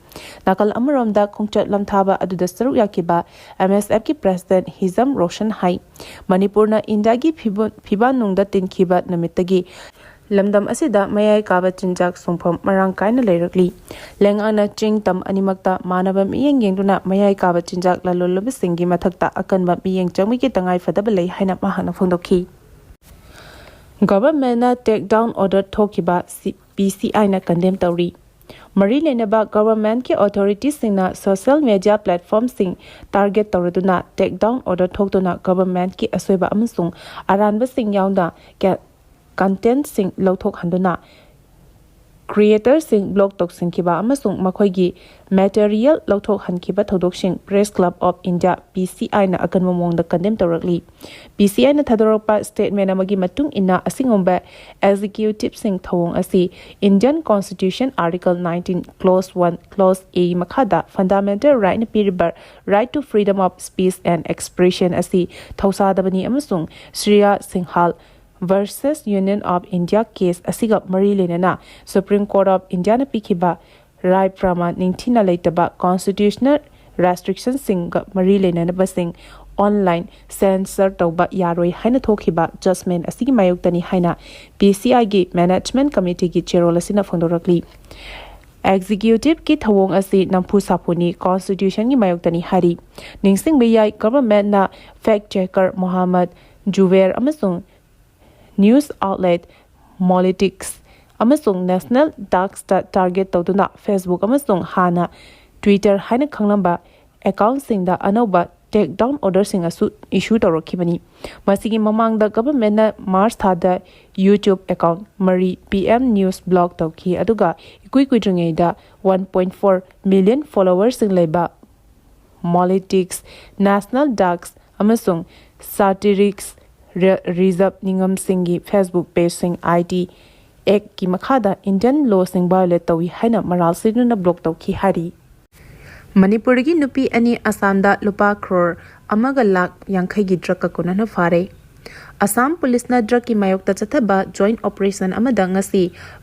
ꯅꯥꯀꯜ ꯑꯃꯔꯣꯝꯗ ꯈꯣꯡꯆꯠ ꯂꯝꯊꯥꯕ ꯑꯗꯨꯗ ꯁꯔꯨꯛ ꯌꯥꯈꯤꯕ ꯑꯦꯝ ꯑꯦꯁ ꯑꯦꯐꯀꯤ ꯄ꯭ꯔꯦꯁꯤꯗꯦꯟ ꯍꯤꯖꯝ ꯔꯣꯁꯟ ꯍꯥꯏ, ꯃꯅꯤꯄꯨꯔꯅ ꯏꯟꯗꯤꯌꯥꯒꯤ ꯐꯤꯕ-, ꯐꯤꯕꯥꯟꯅꯨꯡꯗ ꯇꯤꯟꯈꯤꯕ ꯅꯨꯃꯤꯠꯇꯒꯤ ꯂꯝꯗꯝ ꯑꯁꯤꯗ ꯃꯌꯥꯏ ꯀꯥꯕ ꯆꯤꯟꯖꯥꯛ ꯁꯨꯡꯐꯝ ꯃꯔꯥꯡ ꯀꯥꯏꯅ ꯂꯩꯔꯛꯂꯤ꯫ ꯂꯩꯉꯥꯛꯅ ꯆꯤꯡ ꯇꯝ ꯑꯅꯤꯃꯛꯇ ꯃꯥꯟꯅꯕ ꯃꯤꯠꯌꯦꯡ ꯌꯦꯡꯗꯨꯅ ꯃꯌꯥꯏ ꯀꯥꯕ ꯆꯤꯟꯖꯥꯛ ꯂꯂꯣꯟꯂꯕꯁꯤꯡꯒꯤ ꯃꯊꯛꯇ ꯑꯀꯟꯕ ꯃꯤꯠꯌꯦꯡ ꯆꯪꯕꯒꯤ ꯇꯉꯥꯏ ꯐꯗꯕ ꯂꯩ ꯍꯥꯏꯅ ꯃꯍꯥꯛꯅ ꯐꯣꯡꯗꯣꯛꯈꯤ꯫ ꯒꯚꯔꯟꯃꯦꯟꯠꯅ ꯇꯦꯛ ꯗꯥꯎꯟ ꯑꯣꯔꯗꯔ ꯊꯣꯛꯈꯤꯕ ꯁꯤ-, ꯄꯤ ꯁꯤ ꯑꯥꯏꯅ ꯀꯟꯗꯦꯝ ꯇꯧꯔꯤ꯫ ꯃꯔꯤ ꯂꯩꯅꯕ ꯒꯚꯔꯟꯃꯦꯟꯠꯀꯤ ꯑꯣꯊꯣꯔꯤꯇꯤꯁꯤꯡꯅ ꯁꯣꯁꯤꯌꯦꯜ ꯃꯦꯗꯤꯌꯥ ꯄ꯭ꯂꯦꯠꯐꯣꯔꯝꯁꯤꯡ ꯇꯥꯔꯒꯦꯠ ꯇꯧꯔꯗꯨꯅ ꯇꯦꯛ ꯗꯥꯎꯟ ꯑꯣꯔꯗꯔ ꯊꯣꯛꯇꯨꯅ ꯒꯚꯔꯟꯃꯦꯟꯠꯀꯤ ꯑꯁꯣꯏꯕ ꯑꯃꯁꯨꯡ ꯑꯔꯥꯟꯕꯁꯤꯡ ꯌꯥꯎꯅ ꯀꯦ-, ꯀꯟꯇꯦꯟꯠꯁꯤꯡ ꯂꯧꯊꯣꯛꯍꯟꯗꯨꯅ ꯀ꯭ꯔꯤꯌꯦꯇꯔꯁꯤꯡ ꯕ꯭ꯂꯣꯛ ꯇꯧꯁꯤꯟꯈꯤꯕ ꯑꯃꯁꯨꯡ ꯃꯈꯣꯏꯒꯤ ꯃꯦꯇꯔꯤꯌꯦꯜ ꯂꯧꯊꯣꯛꯍꯟꯈꯤꯕ ꯊꯧꯗꯣꯛꯁꯤꯡ ꯄ꯭ꯔꯦꯁ ꯀ꯭ꯂꯕ ꯑꯣꯐ ꯏꯟꯗꯤꯌꯥ, ꯄꯤ ꯁꯤ ꯑꯥꯏꯅ ꯑꯀꯟꯕ ꯃꯑꯣꯡꯗ ꯀꯟꯗꯦꯝ ꯇꯧꯔꯛꯂꯤ꯫ ꯄꯤ ꯁꯤ ꯑꯥꯏꯅ ꯊꯥꯗꯣꯔꯛꯄ ꯁ꯭ꯇꯦꯠꯃꯦꯟꯠ ꯑꯃꯒꯤ ꯃꯇꯨꯡ ꯏꯟꯅ, ꯑꯁꯤꯒꯨꯝꯕ ꯑꯦꯛꯖꯤꯀ꯭ꯌꯨꯇꯤꯕꯁꯤꯡ ꯊꯧꯑꯣꯡ ꯑꯁꯤ Indian constitution article nineteen clause one, clause A ꯃꯈꯥꯗ ꯐꯟꯗꯥꯃꯦꯟꯇꯦꯜ ꯔꯥꯏꯠꯅ ꯄꯤꯔꯤꯕ right to freedom of speech and expression ꯑꯁꯤ ꯊꯧꯁꯥꯗꯕꯅꯤ ꯑꯃꯁꯨꯡ Shreya ꯁꯤꯡꯍꯥꯜ versus Union of India case ꯑꯁꯤꯒ ꯃꯔꯤ ꯂꯩꯅꯅ Supreme Court of Indiaꯅ ꯄꯤꯈꯤꯕ ꯔꯥꯏ ꯄ꯭ꯔꯃꯥꯟ ꯅꯤꯡꯊꯤꯅ ꯂꯩꯇꯕ constitutional restrictionꯁꯤꯡꯒ ꯃꯔꯤ ꯂꯩꯅꯕꯁꯤꯡ online censor ꯇꯧꯕ ꯌꯥꯔꯣꯏ ꯍꯥꯏꯅ ꯊꯣꯛꯈꯤꯕ judgment ꯑꯁꯤꯒꯤ ꯃꯥꯌꯣꯛꯇꯅꯤ ꯍꯥꯏꯅ ꯄꯤ ꯁꯤ ꯑꯥꯏꯒꯤ management committeeꯒꯤ ꯆꯦꯔꯣꯜ ꯑꯁꯤꯅ ꯐꯣꯡꯗꯣꯔꯛꯂꯤ꯫ ꯑꯦꯛꯖꯤꯀ꯭ꯌꯨꯇꯤꯕꯀꯤ ꯊꯧꯑꯣꯡ ꯑꯁꯤ ꯅꯝꯐꯨ ꯁꯥꯐꯨꯅꯤ, constitutionꯒꯤ ꯃꯥꯌꯣꯛꯇꯅꯤ ꯍꯥꯏꯔꯤ꯫ ꯅꯤꯡꯁꯤꯡꯕ ꯌꯥꯏ, ꯒꯚꯔꯟꯃꯦꯟꯠꯅ fact checker ꯃꯣꯍꯝꯃꯗ ꯖꯨꯕꯦꯔ ꯑꯃꯁꯨꯡ news outlet Molytics ꯑꯃꯁꯨꯡ national darksꯇ target ꯇꯧꯗꯨꯅ Facebook ꯑꯃꯁꯨꯡ ꯍꯥꯟꯅ Twitter ꯍꯥꯏꯅ ꯈꯪꯂꯝꯕ accountꯁꯤꯡꯗ ꯑꯅꯧꯕ take down orderꯁꯤꯡ ꯑꯁꯨ issue ꯇꯧꯔꯛꯈꯤꯕꯅꯤ꯫ ꯃꯁꯤꯒꯤ ꯃꯃꯥꯡꯗ ꯒꯚꯔꯟꯃꯦꯟꯠꯅ ꯃꯥꯔꯆ ꯊꯥꯗ YouTube account ꯃꯔꯤ P M News block ꯇꯧꯈꯤ, ꯑꯗꯨꯒ ꯏꯀꯨꯏ ꯀꯨꯏꯗ꯭ꯔꯤꯉꯩꯗ one point four million followerꯁꯤꯡ ꯂꯩꯕ Molytics, national darks ꯑꯃꯁꯨꯡ satirics ꯔ-, ꯔꯤꯖꯔꯚ ꯅꯤꯉꯝꯁꯤꯡꯒꯤ Facebook pageꯁꯤꯡ I T Actꯀꯤ ꯃꯈꯥꯗ Indian lawꯁꯤꯡ violate ꯇꯧꯏ ꯍꯥꯏꯅ ꯃꯔꯥꯜ ꯁꯤꯗꯨꯅ block ꯇꯧꯈꯤ ꯍꯥꯏꯔꯤ꯫ ꯃꯅꯤꯄꯨꯔꯒꯤ ꯅꯨꯄꯤ ꯑꯅꯤ ꯑꯁꯥꯝꯗ ꯂꯨꯄꯥ ꯀ꯭ꯔꯣꯔ ꯑꯃꯒ ꯂꯥꯈ ꯌꯥꯡꯈꯩꯒꯤ ꯗ꯭ꯔꯒꯀ ꯀꯣꯟꯅꯅ ꯐꯥꯔꯦ꯫ ꯑꯁꯥꯝ ꯄꯨꯂꯤꯁꯅ ꯗ꯭ꯔꯒꯀꯤ ꯃꯥꯌꯣꯛꯇ ꯆꯠꯊꯕ ꯖꯣꯏꯟꯠ ꯑꯣꯄꯔꯦꯁꯟ ꯑꯃꯗ ꯉꯁꯤ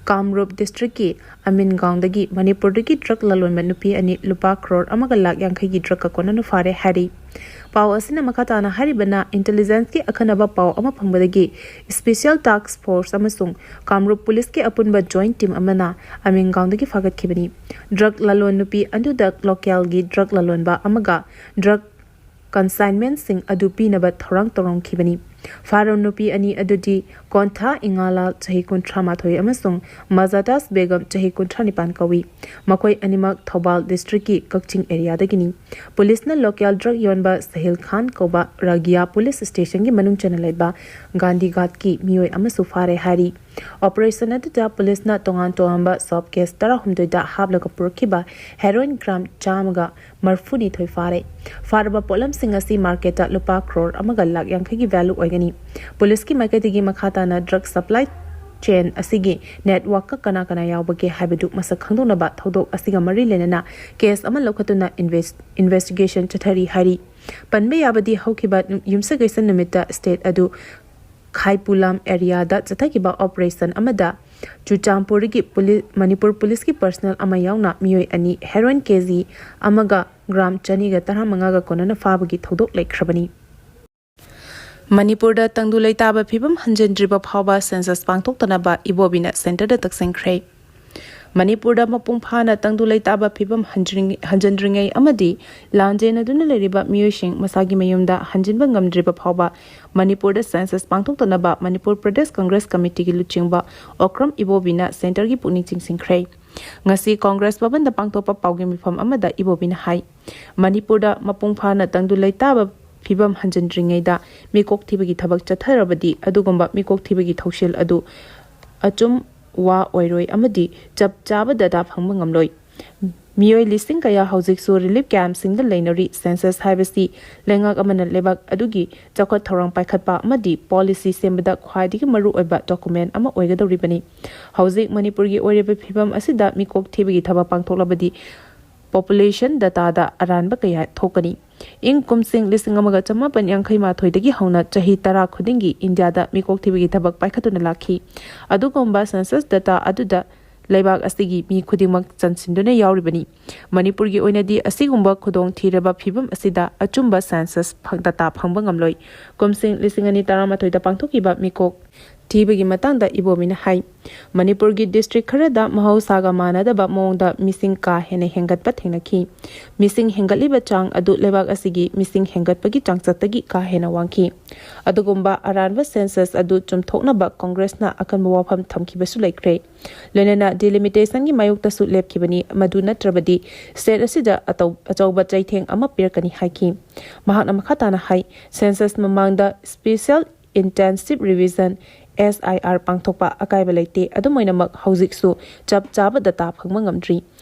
ꯀꯥꯝꯔꯨꯞ ꯗꯤꯁꯇ꯭ꯔꯤꯛꯀꯤ ꯑꯃꯤꯟꯒꯥꯎꯟꯗꯒꯤ ꯃꯅꯤꯄꯨꯔꯗꯒꯤ ꯗ꯭ꯔꯒ ꯂꯂꯣꯟꯕ ꯅꯨꯄꯤ ꯑꯅꯤ ꯂꯨꯄꯥ ꯀ꯭ꯔꯣꯔ ꯑꯃꯒ ꯂꯥꯈ ꯌꯥꯡꯈꯩꯒꯤ ꯗ꯭ꯔꯒꯀ ꯀꯣꯟꯅꯅ ꯐꯥꯔꯦ ꯍꯥꯏꯔꯤ꯫ ꯄꯥꯎ ꯑꯁꯤꯅ ꯃꯈꯥ ꯇꯥꯅ ꯍꯥꯏꯔꯤꯕꯅ, ꯏꯟꯇꯦꯂꯤꯖꯦꯟꯁꯀꯤ ꯑꯈꯟꯅꯕ ꯄꯥꯎ ꯑꯃ ꯐꯪꯕꯗꯒꯤ ꯁ꯭ꯄꯦꯁꯤꯌꯦꯜ ꯇꯥꯛꯁ ꯐꯣꯔꯁ ꯑꯃꯁꯨꯡ ꯀꯥꯝꯔꯨꯞ ꯄꯨꯂꯤꯁꯀꯤ ꯑꯄꯨꯟꯕ ꯖꯣꯏꯟꯠ ꯇꯤꯝ ꯑꯃꯅ ꯑꯃꯤꯟꯒꯥꯎꯟꯗꯒꯤ ꯐꯥꯒꯠꯈꯤꯕꯅꯤ꯫ ꯗ꯭ꯔꯒ ꯂꯂꯣꯟ ꯅꯨꯄꯤ ꯑꯗꯨꯗ ꯂꯣꯀꯦꯜꯒꯤ ꯗ꯭ꯔꯒ ꯂꯂꯣꯟꯕ ꯑꯃꯒ ꯗ꯭ꯔꯒ ꯀꯟꯁꯥꯏꯟꯃꯦꯟꯠꯁꯤꯡ ꯑꯗꯨ ꯄꯤꯅꯕ ꯊꯧꯔꯥꯡ ꯇꯧꯔꯝꯈꯤꯕꯅꯤ꯫ ꯐꯥꯔꯣꯟ ꯅꯨꯄꯤ ꯑꯅꯤ ꯑꯗꯨꯗꯤ ꯀꯣꯟꯊꯥ ꯏꯉꯥꯂꯥꯜ, ꯆꯍꯤ ꯀꯨꯟꯊ꯭ꯔꯥ ꯃꯥꯊꯣꯏ, ꯑꯃꯁꯨꯡ ꯃꯖꯥꯇꯥꯁ ꯕꯦꯒꯝ, ꯆꯍꯤ ꯀꯨꯟꯊ꯭ꯔꯥ ꯅꯤꯄꯥꯟ ꯀꯧꯏ꯫ ꯃꯈꯣꯏ ꯑꯅꯤꯃꯛ ꯊꯧꯕꯥꯜ ꯗꯤꯁꯇ꯭ꯔꯤꯛꯀꯤ ꯀꯛꯆꯤꯡ ꯑꯦꯔꯤꯌꯥꯗꯒꯤꯅꯤ꯫ ꯄꯨꯂꯤꯁꯅ ꯂꯣꯀꯦꯜ ꯗ꯭ꯔꯒ ꯌꯣꯟꯕ ꯁꯍꯤꯜ ꯈꯥꯟ ꯀꯧꯕ ꯔꯥꯒꯤꯌꯥ ꯄꯨꯂꯤꯁ ꯁ꯭ꯇꯦꯁꯟꯒꯤ ꯃꯅꯨꯡ ꯆꯟꯅ ꯂꯩꯕ ꯒꯥꯟꯙꯤꯘꯥꯠꯀꯤ ꯃꯤꯑꯣꯏ ꯑꯃꯁꯨ ꯐꯥꯔꯦ ꯍꯥꯏꯔꯤ꯫ ꯑꯣꯄꯔꯦꯁꯟ ꯑꯗꯨꯗ ꯄꯨꯂꯤꯁꯅ ꯇꯣꯉꯥꯟ ꯇꯣꯉꯥꯟꯕ ꯁꯣꯞ ꯀꯦꯁ ꯇꯔꯥꯍꯨꯝꯗꯣꯏꯗ ꯍꯥꯞꯂꯒ ꯄꯨꯔꯛꯈꯤꯕ ꯍꯦꯔꯣꯏꯟ ꯒ꯭ꯔꯥꯝ ꯆꯥꯝꯃꯒ ꯃꯔꯐꯨꯅꯤꯊꯣꯏ ꯐꯥꯔꯦ꯫ ꯐꯥꯔꯕ ꯄꯣꯠꯂꯝꯁꯤꯡ ꯑꯁꯤ ꯃꯥꯔꯀꯦꯠꯇ ꯂꯨꯄꯥ ꯀ꯭ꯔꯣꯔ ꯑꯃꯒ ꯂꯥꯈ ꯌꯥꯡꯈꯩꯒꯤ ꯚꯦꯂꯨ ꯑꯣꯏꯒꯅꯤ꯫ ꯄꯨꯂꯤꯁꯀꯤ ꯃꯥꯏꯀꯩꯗꯒꯤ ꯃꯈꯥ ꯇꯥꯅ ꯗ꯭ꯔꯒ ꯁꯄ꯭ꯂꯥꯏ ꯆꯦꯟ ꯑꯁꯤꯒꯤ ꯅꯦꯠꯋꯥꯔꯛꯀ ꯀꯅꯥ ꯀꯅꯥ ꯌꯥꯎꯕꯒꯦ ꯍꯥꯏꯕꯗꯨ ꯃꯁꯛ ꯈꯪꯗꯣꯛꯅꯕ ꯊꯧꯗꯣꯛ ꯑꯁꯤꯒ ꯃꯔꯤ ꯂꯩꯅꯅ ꯀꯦꯁ ꯑꯃ ꯂꯧꯈꯠꯇꯨꯅ ꯏꯟꯚꯦꯁ-, ꯏꯟꯚꯦꯁꯇꯤꯒꯦꯁꯟ ꯆꯠꯊꯔꯤ ꯍꯥꯏꯔꯤ꯫ ꯄꯟꯕ ꯌꯥꯕꯗꯤ, ꯍꯧꯈꯤꯕ ꯅꯨ-, ꯌꯨꯝꯁꯀꯩꯁ ꯅꯨꯃꯤꯠꯇ ꯁ꯭ꯇꯦꯠ ꯑꯗꯨ ꯈꯥꯏꯄꯨꯂꯥꯝ ꯑꯦꯔꯤꯌꯥꯗ ꯆꯠꯊꯈꯤꯕ ꯑꯣꯄꯔꯦꯁꯟ ꯑꯃꯗ ꯆꯨꯔꯆꯥꯟꯄꯨꯔꯒꯤ ꯄꯨꯂꯤ-, ꯃꯅꯤꯄꯨꯔ ꯄꯨꯂꯤꯁꯀꯤ ꯄꯔꯁꯅꯦꯜ ꯑꯃ ꯌꯥꯎꯅ ꯃꯤꯑꯣꯏ ꯑꯅꯤ ꯍꯦꯔꯣꯏꯟ ꯀꯦ ꯖꯤ ꯑꯃꯒ ꯒ꯭ꯔꯥꯝ ꯆꯅꯤꯒ ꯇꯔꯥꯃꯉꯥꯒ ꯀꯣꯟꯅꯅ ꯐꯥꯕꯒꯤ ꯊꯧꯗꯣꯛ ꯂꯩꯈ꯭ꯔꯕꯅꯤ꯫ ꯃꯅꯤꯄꯨꯔꯗ ꯇꯪꯗꯨ ꯂꯩꯇꯥꯕ ꯐꯤꯕꯝ ꯍꯟꯖꯤꯟꯗ꯭ꯔꯤꯕ ꯐꯥꯎꯕ ꯁꯦꯟꯁꯁ ꯄꯥꯡꯊꯣꯛꯇꯅꯕ ꯏꯕꯣꯕꯤꯅ ꯁꯦꯟꯇꯔꯗ ꯇꯛꯁꯤꯟꯈ꯭ꯔꯦ꯫ ꯃꯅꯤꯄꯨꯔꯗ ꯃꯄꯨꯡ ꯐꯥꯅ ꯇꯪꯗꯨ ꯂꯩꯇꯥꯕ ꯐꯤꯕꯝ ꯍꯟꯖꯤꯟ-, ꯍꯟꯖꯤꯟꯗ꯭ꯔꯤꯉꯩ ꯑꯃꯗꯤ ꯂꯥꯟꯖꯦꯟꯅꯗꯨꯅ ꯂꯩꯔꯤꯕ ꯃꯤꯑꯣꯏꯁꯤꯡ ꯃꯁꯥꯒꯤ ꯃꯌꯨꯝꯗ ꯍꯟꯖꯤꯟꯕ ꯉꯝꯗ꯭ꯔꯤꯕ ꯐꯥꯎꯕ ꯃꯅꯤꯄꯨꯔꯗ ꯁꯦꯟꯁꯁ ꯄꯥꯡꯊꯣꯛꯇꯅꯕ ꯃꯅꯤꯄꯨꯔ ꯄ꯭ꯔꯗꯦꯁ ꯀꯪꯒ꯭ꯔꯦꯁ ꯀꯃꯤꯇꯤꯒꯤ ꯂꯨꯆꯤꯡꯕ ꯑꯣꯀ꯭ꯔꯝ ꯏꯕꯣꯕꯤꯅ ꯁꯦꯟꯇꯔꯒꯤ ꯄꯨꯛꯅꯤꯡ ꯆꯤꯡꯁꯤꯟꯈ꯭ꯔꯦ꯫ ꯉꯁꯤ ꯀꯪꯒ꯭ꯔꯦꯁ ꯚꯕꯟꯗ ꯄꯥꯡꯊꯣꯛꯄ ꯄꯥꯎꯒꯤ ꯃꯤꯐꯝ ꯑꯃꯗ ꯏꯕꯣꯕꯤꯅ ꯍꯥꯏ, ꯃꯅꯤꯄꯨꯔꯗ ꯃꯄꯨꯡ ꯐꯥꯅ ꯇꯪꯗꯨ ꯂꯩꯇꯥꯕ ꯐꯤꯕꯝ ꯍꯟꯖꯤꯟꯗ꯭ꯔꯤꯉꯩꯗ ꯃꯤꯀꯣꯛ ꯊꯤꯕꯒꯤ ꯊꯕꯛ ꯆꯠꯊꯔꯕꯗꯤ ꯑꯗꯨꯒꯨꯝꯕ ꯃꯤꯀꯣꯛ ꯊꯤꯕꯒꯤ ꯊꯧꯁꯤꯜ ꯑꯗꯨ ꯑꯆꯨꯝ ꯋꯥ ꯑꯣꯏꯔꯣꯏ ꯑꯃꯗꯤ ꯆꯞ ꯆꯥꯕ ꯗꯇꯥ ꯐꯪꯕ ꯉꯝꯂꯣꯏ꯫ ꯃꯤꯑꯣꯏ ꯂꯤꯁꯤꯡ ꯀꯌꯥ ꯍꯧꯖꯤꯛꯁꯨ ꯔꯤꯂꯤꯐ ꯀꯦꯝꯞꯁꯤꯡꯗ ꯂꯩꯅꯔꯤ꯫ ꯁꯦꯟꯁꯁ ꯍꯥꯏꯕꯁꯤ ꯂꯩꯉꯥꯛ ꯑꯃꯅ ꯂꯩꯕꯥꯛ ꯑꯗꯨꯒꯤ ꯆꯥꯎꯈꯠ ꯊꯧꯔꯥꯡ ꯄꯥꯏꯈꯠꯄ ꯑꯃꯗꯤ ꯄꯣꯂꯤꯁꯤ ꯁꯦꯝꯕꯗ ꯈ꯭ꯋꯥꯏꯗꯒꯤ ꯃꯔꯨꯑꯣꯏꯕ ꯗꯣꯀꯨꯃꯦꯟ ꯑꯃ ꯑꯣꯏꯒꯗꯧꯔꯤꯕꯅꯤ꯫ ꯍꯧꯖꯤꯛ ꯃꯅꯤꯄꯨꯔꯒꯤ ꯑꯣꯏꯔꯤꯕ ꯐꯤꯕꯝ ꯑꯁꯤꯗ ꯃꯤꯀꯣꯛ ꯊꯤꯕꯒꯤ ꯊꯕꯛ ꯄꯥꯡꯊꯣꯛꯂꯕꯗꯤ ꯄꯣꯄꯨꯂꯦꯁꯟ ꯗꯇꯥꯗ ꯑꯔꯥꯟꯕ ꯀꯌꯥ ꯊꯣꯛꯀꯅꯤ꯫ ꯏꯪ ꯀꯨꯝꯁꯤꯡ ꯂꯤꯁꯤꯡ ꯑꯃꯒ ꯆꯃꯥꯄꯟ ꯌꯥꯡꯈꯩ ꯃꯥꯊꯣꯏꯗꯒꯤ ꯍꯧꯅ ꯆꯍꯤ ꯇꯔꯥ ꯈꯨꯗꯤꯡꯒꯤ ꯏꯟꯗꯤꯌꯥꯗ ꯃꯤꯀꯣꯛ ꯊꯤꯕꯒꯤ ꯊꯕꯛ ꯄꯥꯏꯈꯠꯇꯨꯅ ꯂꯥꯛꯈꯤ꯫ ꯑꯗꯨꯒꯨꯝꯕ ꯁꯦꯟꯁꯁ ꯗꯇꯥ ꯑꯗꯨꯗ ꯂꯩꯕꯥꯛ ꯑꯁꯤꯒꯤ ꯃꯤ ꯈꯨꯗꯤꯡꯃꯛ ꯆꯟꯁꯤꯟꯗꯨꯅ ꯌꯥꯎꯔꯤꯕꯅꯤ꯫ ꯃꯅꯤꯄꯨꯔꯒꯤ ꯑꯣꯏꯅꯗꯤ ꯑꯁꯤꯒꯨꯝꯕ ꯈꯨꯗꯣꯡ ꯊꯤꯔꯕ ꯐꯤꯕꯝ ꯑꯁꯤꯗ ꯑꯆꯨꯝꯕ ꯁꯦꯟꯁꯁ ꯐꯪ-, ꯗꯇꯥ ꯐꯪꯕ ꯉꯝꯂꯣꯏ꯫ ꯀꯨꯝꯁꯤꯡ ꯂꯤꯁꯤꯡ ꯑꯅꯤ ꯇꯔꯥꯃꯥꯊꯣꯏꯗ ꯄꯥꯡꯊꯣꯛꯈꯤꯕ ꯃꯤꯀꯣꯛ ꯊꯤꯕꯒꯤ ꯃꯇꯥꯡꯗ ꯏꯕꯣꯕꯤꯅ ꯍꯥꯏ, ꯃꯅꯤꯄꯨꯔꯒꯤ ꯗꯤꯁꯇ꯭ꯔꯤꯛ ꯈꯔꯗ ꯃꯍꯧꯁꯥꯒ ꯃꯥꯟꯅꯗꯕ ꯃꯑꯣꯡꯗ ꯃꯤꯁꯤꯡ ꯀꯥ ꯍꯦꯟꯅ ꯍꯦꯟꯒꯠꯄ ꯊꯦꯡꯅꯈꯤ꯫ ꯃꯤꯁꯤꯡ ꯍꯦꯟꯒꯠꯂꯤꯕ ꯆꯥꯡ ꯑꯗꯨ ꯂꯩꯕꯥꯛ ꯑꯁꯤꯒꯤ ꯃꯤꯁꯤꯡ ꯍꯦꯟꯒꯠꯄꯒꯤ ꯆꯥꯡꯆꯠꯇꯒꯤ ꯀꯥ ꯍꯦꯟꯅ ꯋꯥꯡꯈꯤ꯫ ꯑꯗꯨꯒꯨꯝꯕ ꯑꯔꯥꯟꯕ ꯁꯦꯟꯁꯁ ꯑꯗꯨ ꯆꯨꯝꯊꯣꯛꯅꯕ ꯀꯣꯡꯒ꯭ꯔꯦꯁꯅ ꯑꯀꯟꯕ ꯋꯥꯐꯝ ꯊꯝꯈꯤꯕꯁꯨ ꯂꯩꯈ꯭ꯔꯦ꯫ ꯂꯣꯏꯅꯅ ꯗꯤꯂꯤꯃꯤꯇꯦꯁꯟꯒꯤ ꯃꯥꯌꯣꯛꯇꯁꯨ ꯂꯦꯞꯈꯤꯕꯅꯤ, ꯃꯗꯨ ꯅꯠꯇ꯭ꯔꯕꯗꯤ ꯁ꯭ꯇꯦꯠ ꯑꯁꯤꯗ ꯑꯇꯧ-, ꯑꯆꯧꯕ ꯆꯩꯊꯦꯡ ꯑꯃ ꯄꯤꯔꯛꯀꯅꯤ ꯍꯥꯏꯈꯤ꯫ ꯃꯍꯥꯛꯅ ꯃꯈꯥ ꯇꯥꯅ ꯍꯥꯏ, ꯁꯦꯟꯁꯁ ꯃꯃꯥꯡꯗ ꯁ꯭ꯄꯦꯁꯤꯌꯦꯜ ꯏꯟꯇꯦꯟꯁꯤꯚ ꯔꯤꯚꯤꯖꯟ, ꯑꯦꯁ ꯑꯥꯏ ꯑꯥꯔ, ꯄꯥꯡꯊꯣꯛꯄ ꯑꯀꯥꯏꯕ ꯂꯩꯇꯦ꯫ ꯑꯗꯨꯝ ꯑꯣꯏꯅꯃꯛ, ꯍꯧꯖꯤꯛꯁꯨ ꯆꯞ ꯆꯥꯕ ꯗꯇꯥ ꯐꯪꯕ ꯉꯝꯗ꯭ꯔꯤ꯫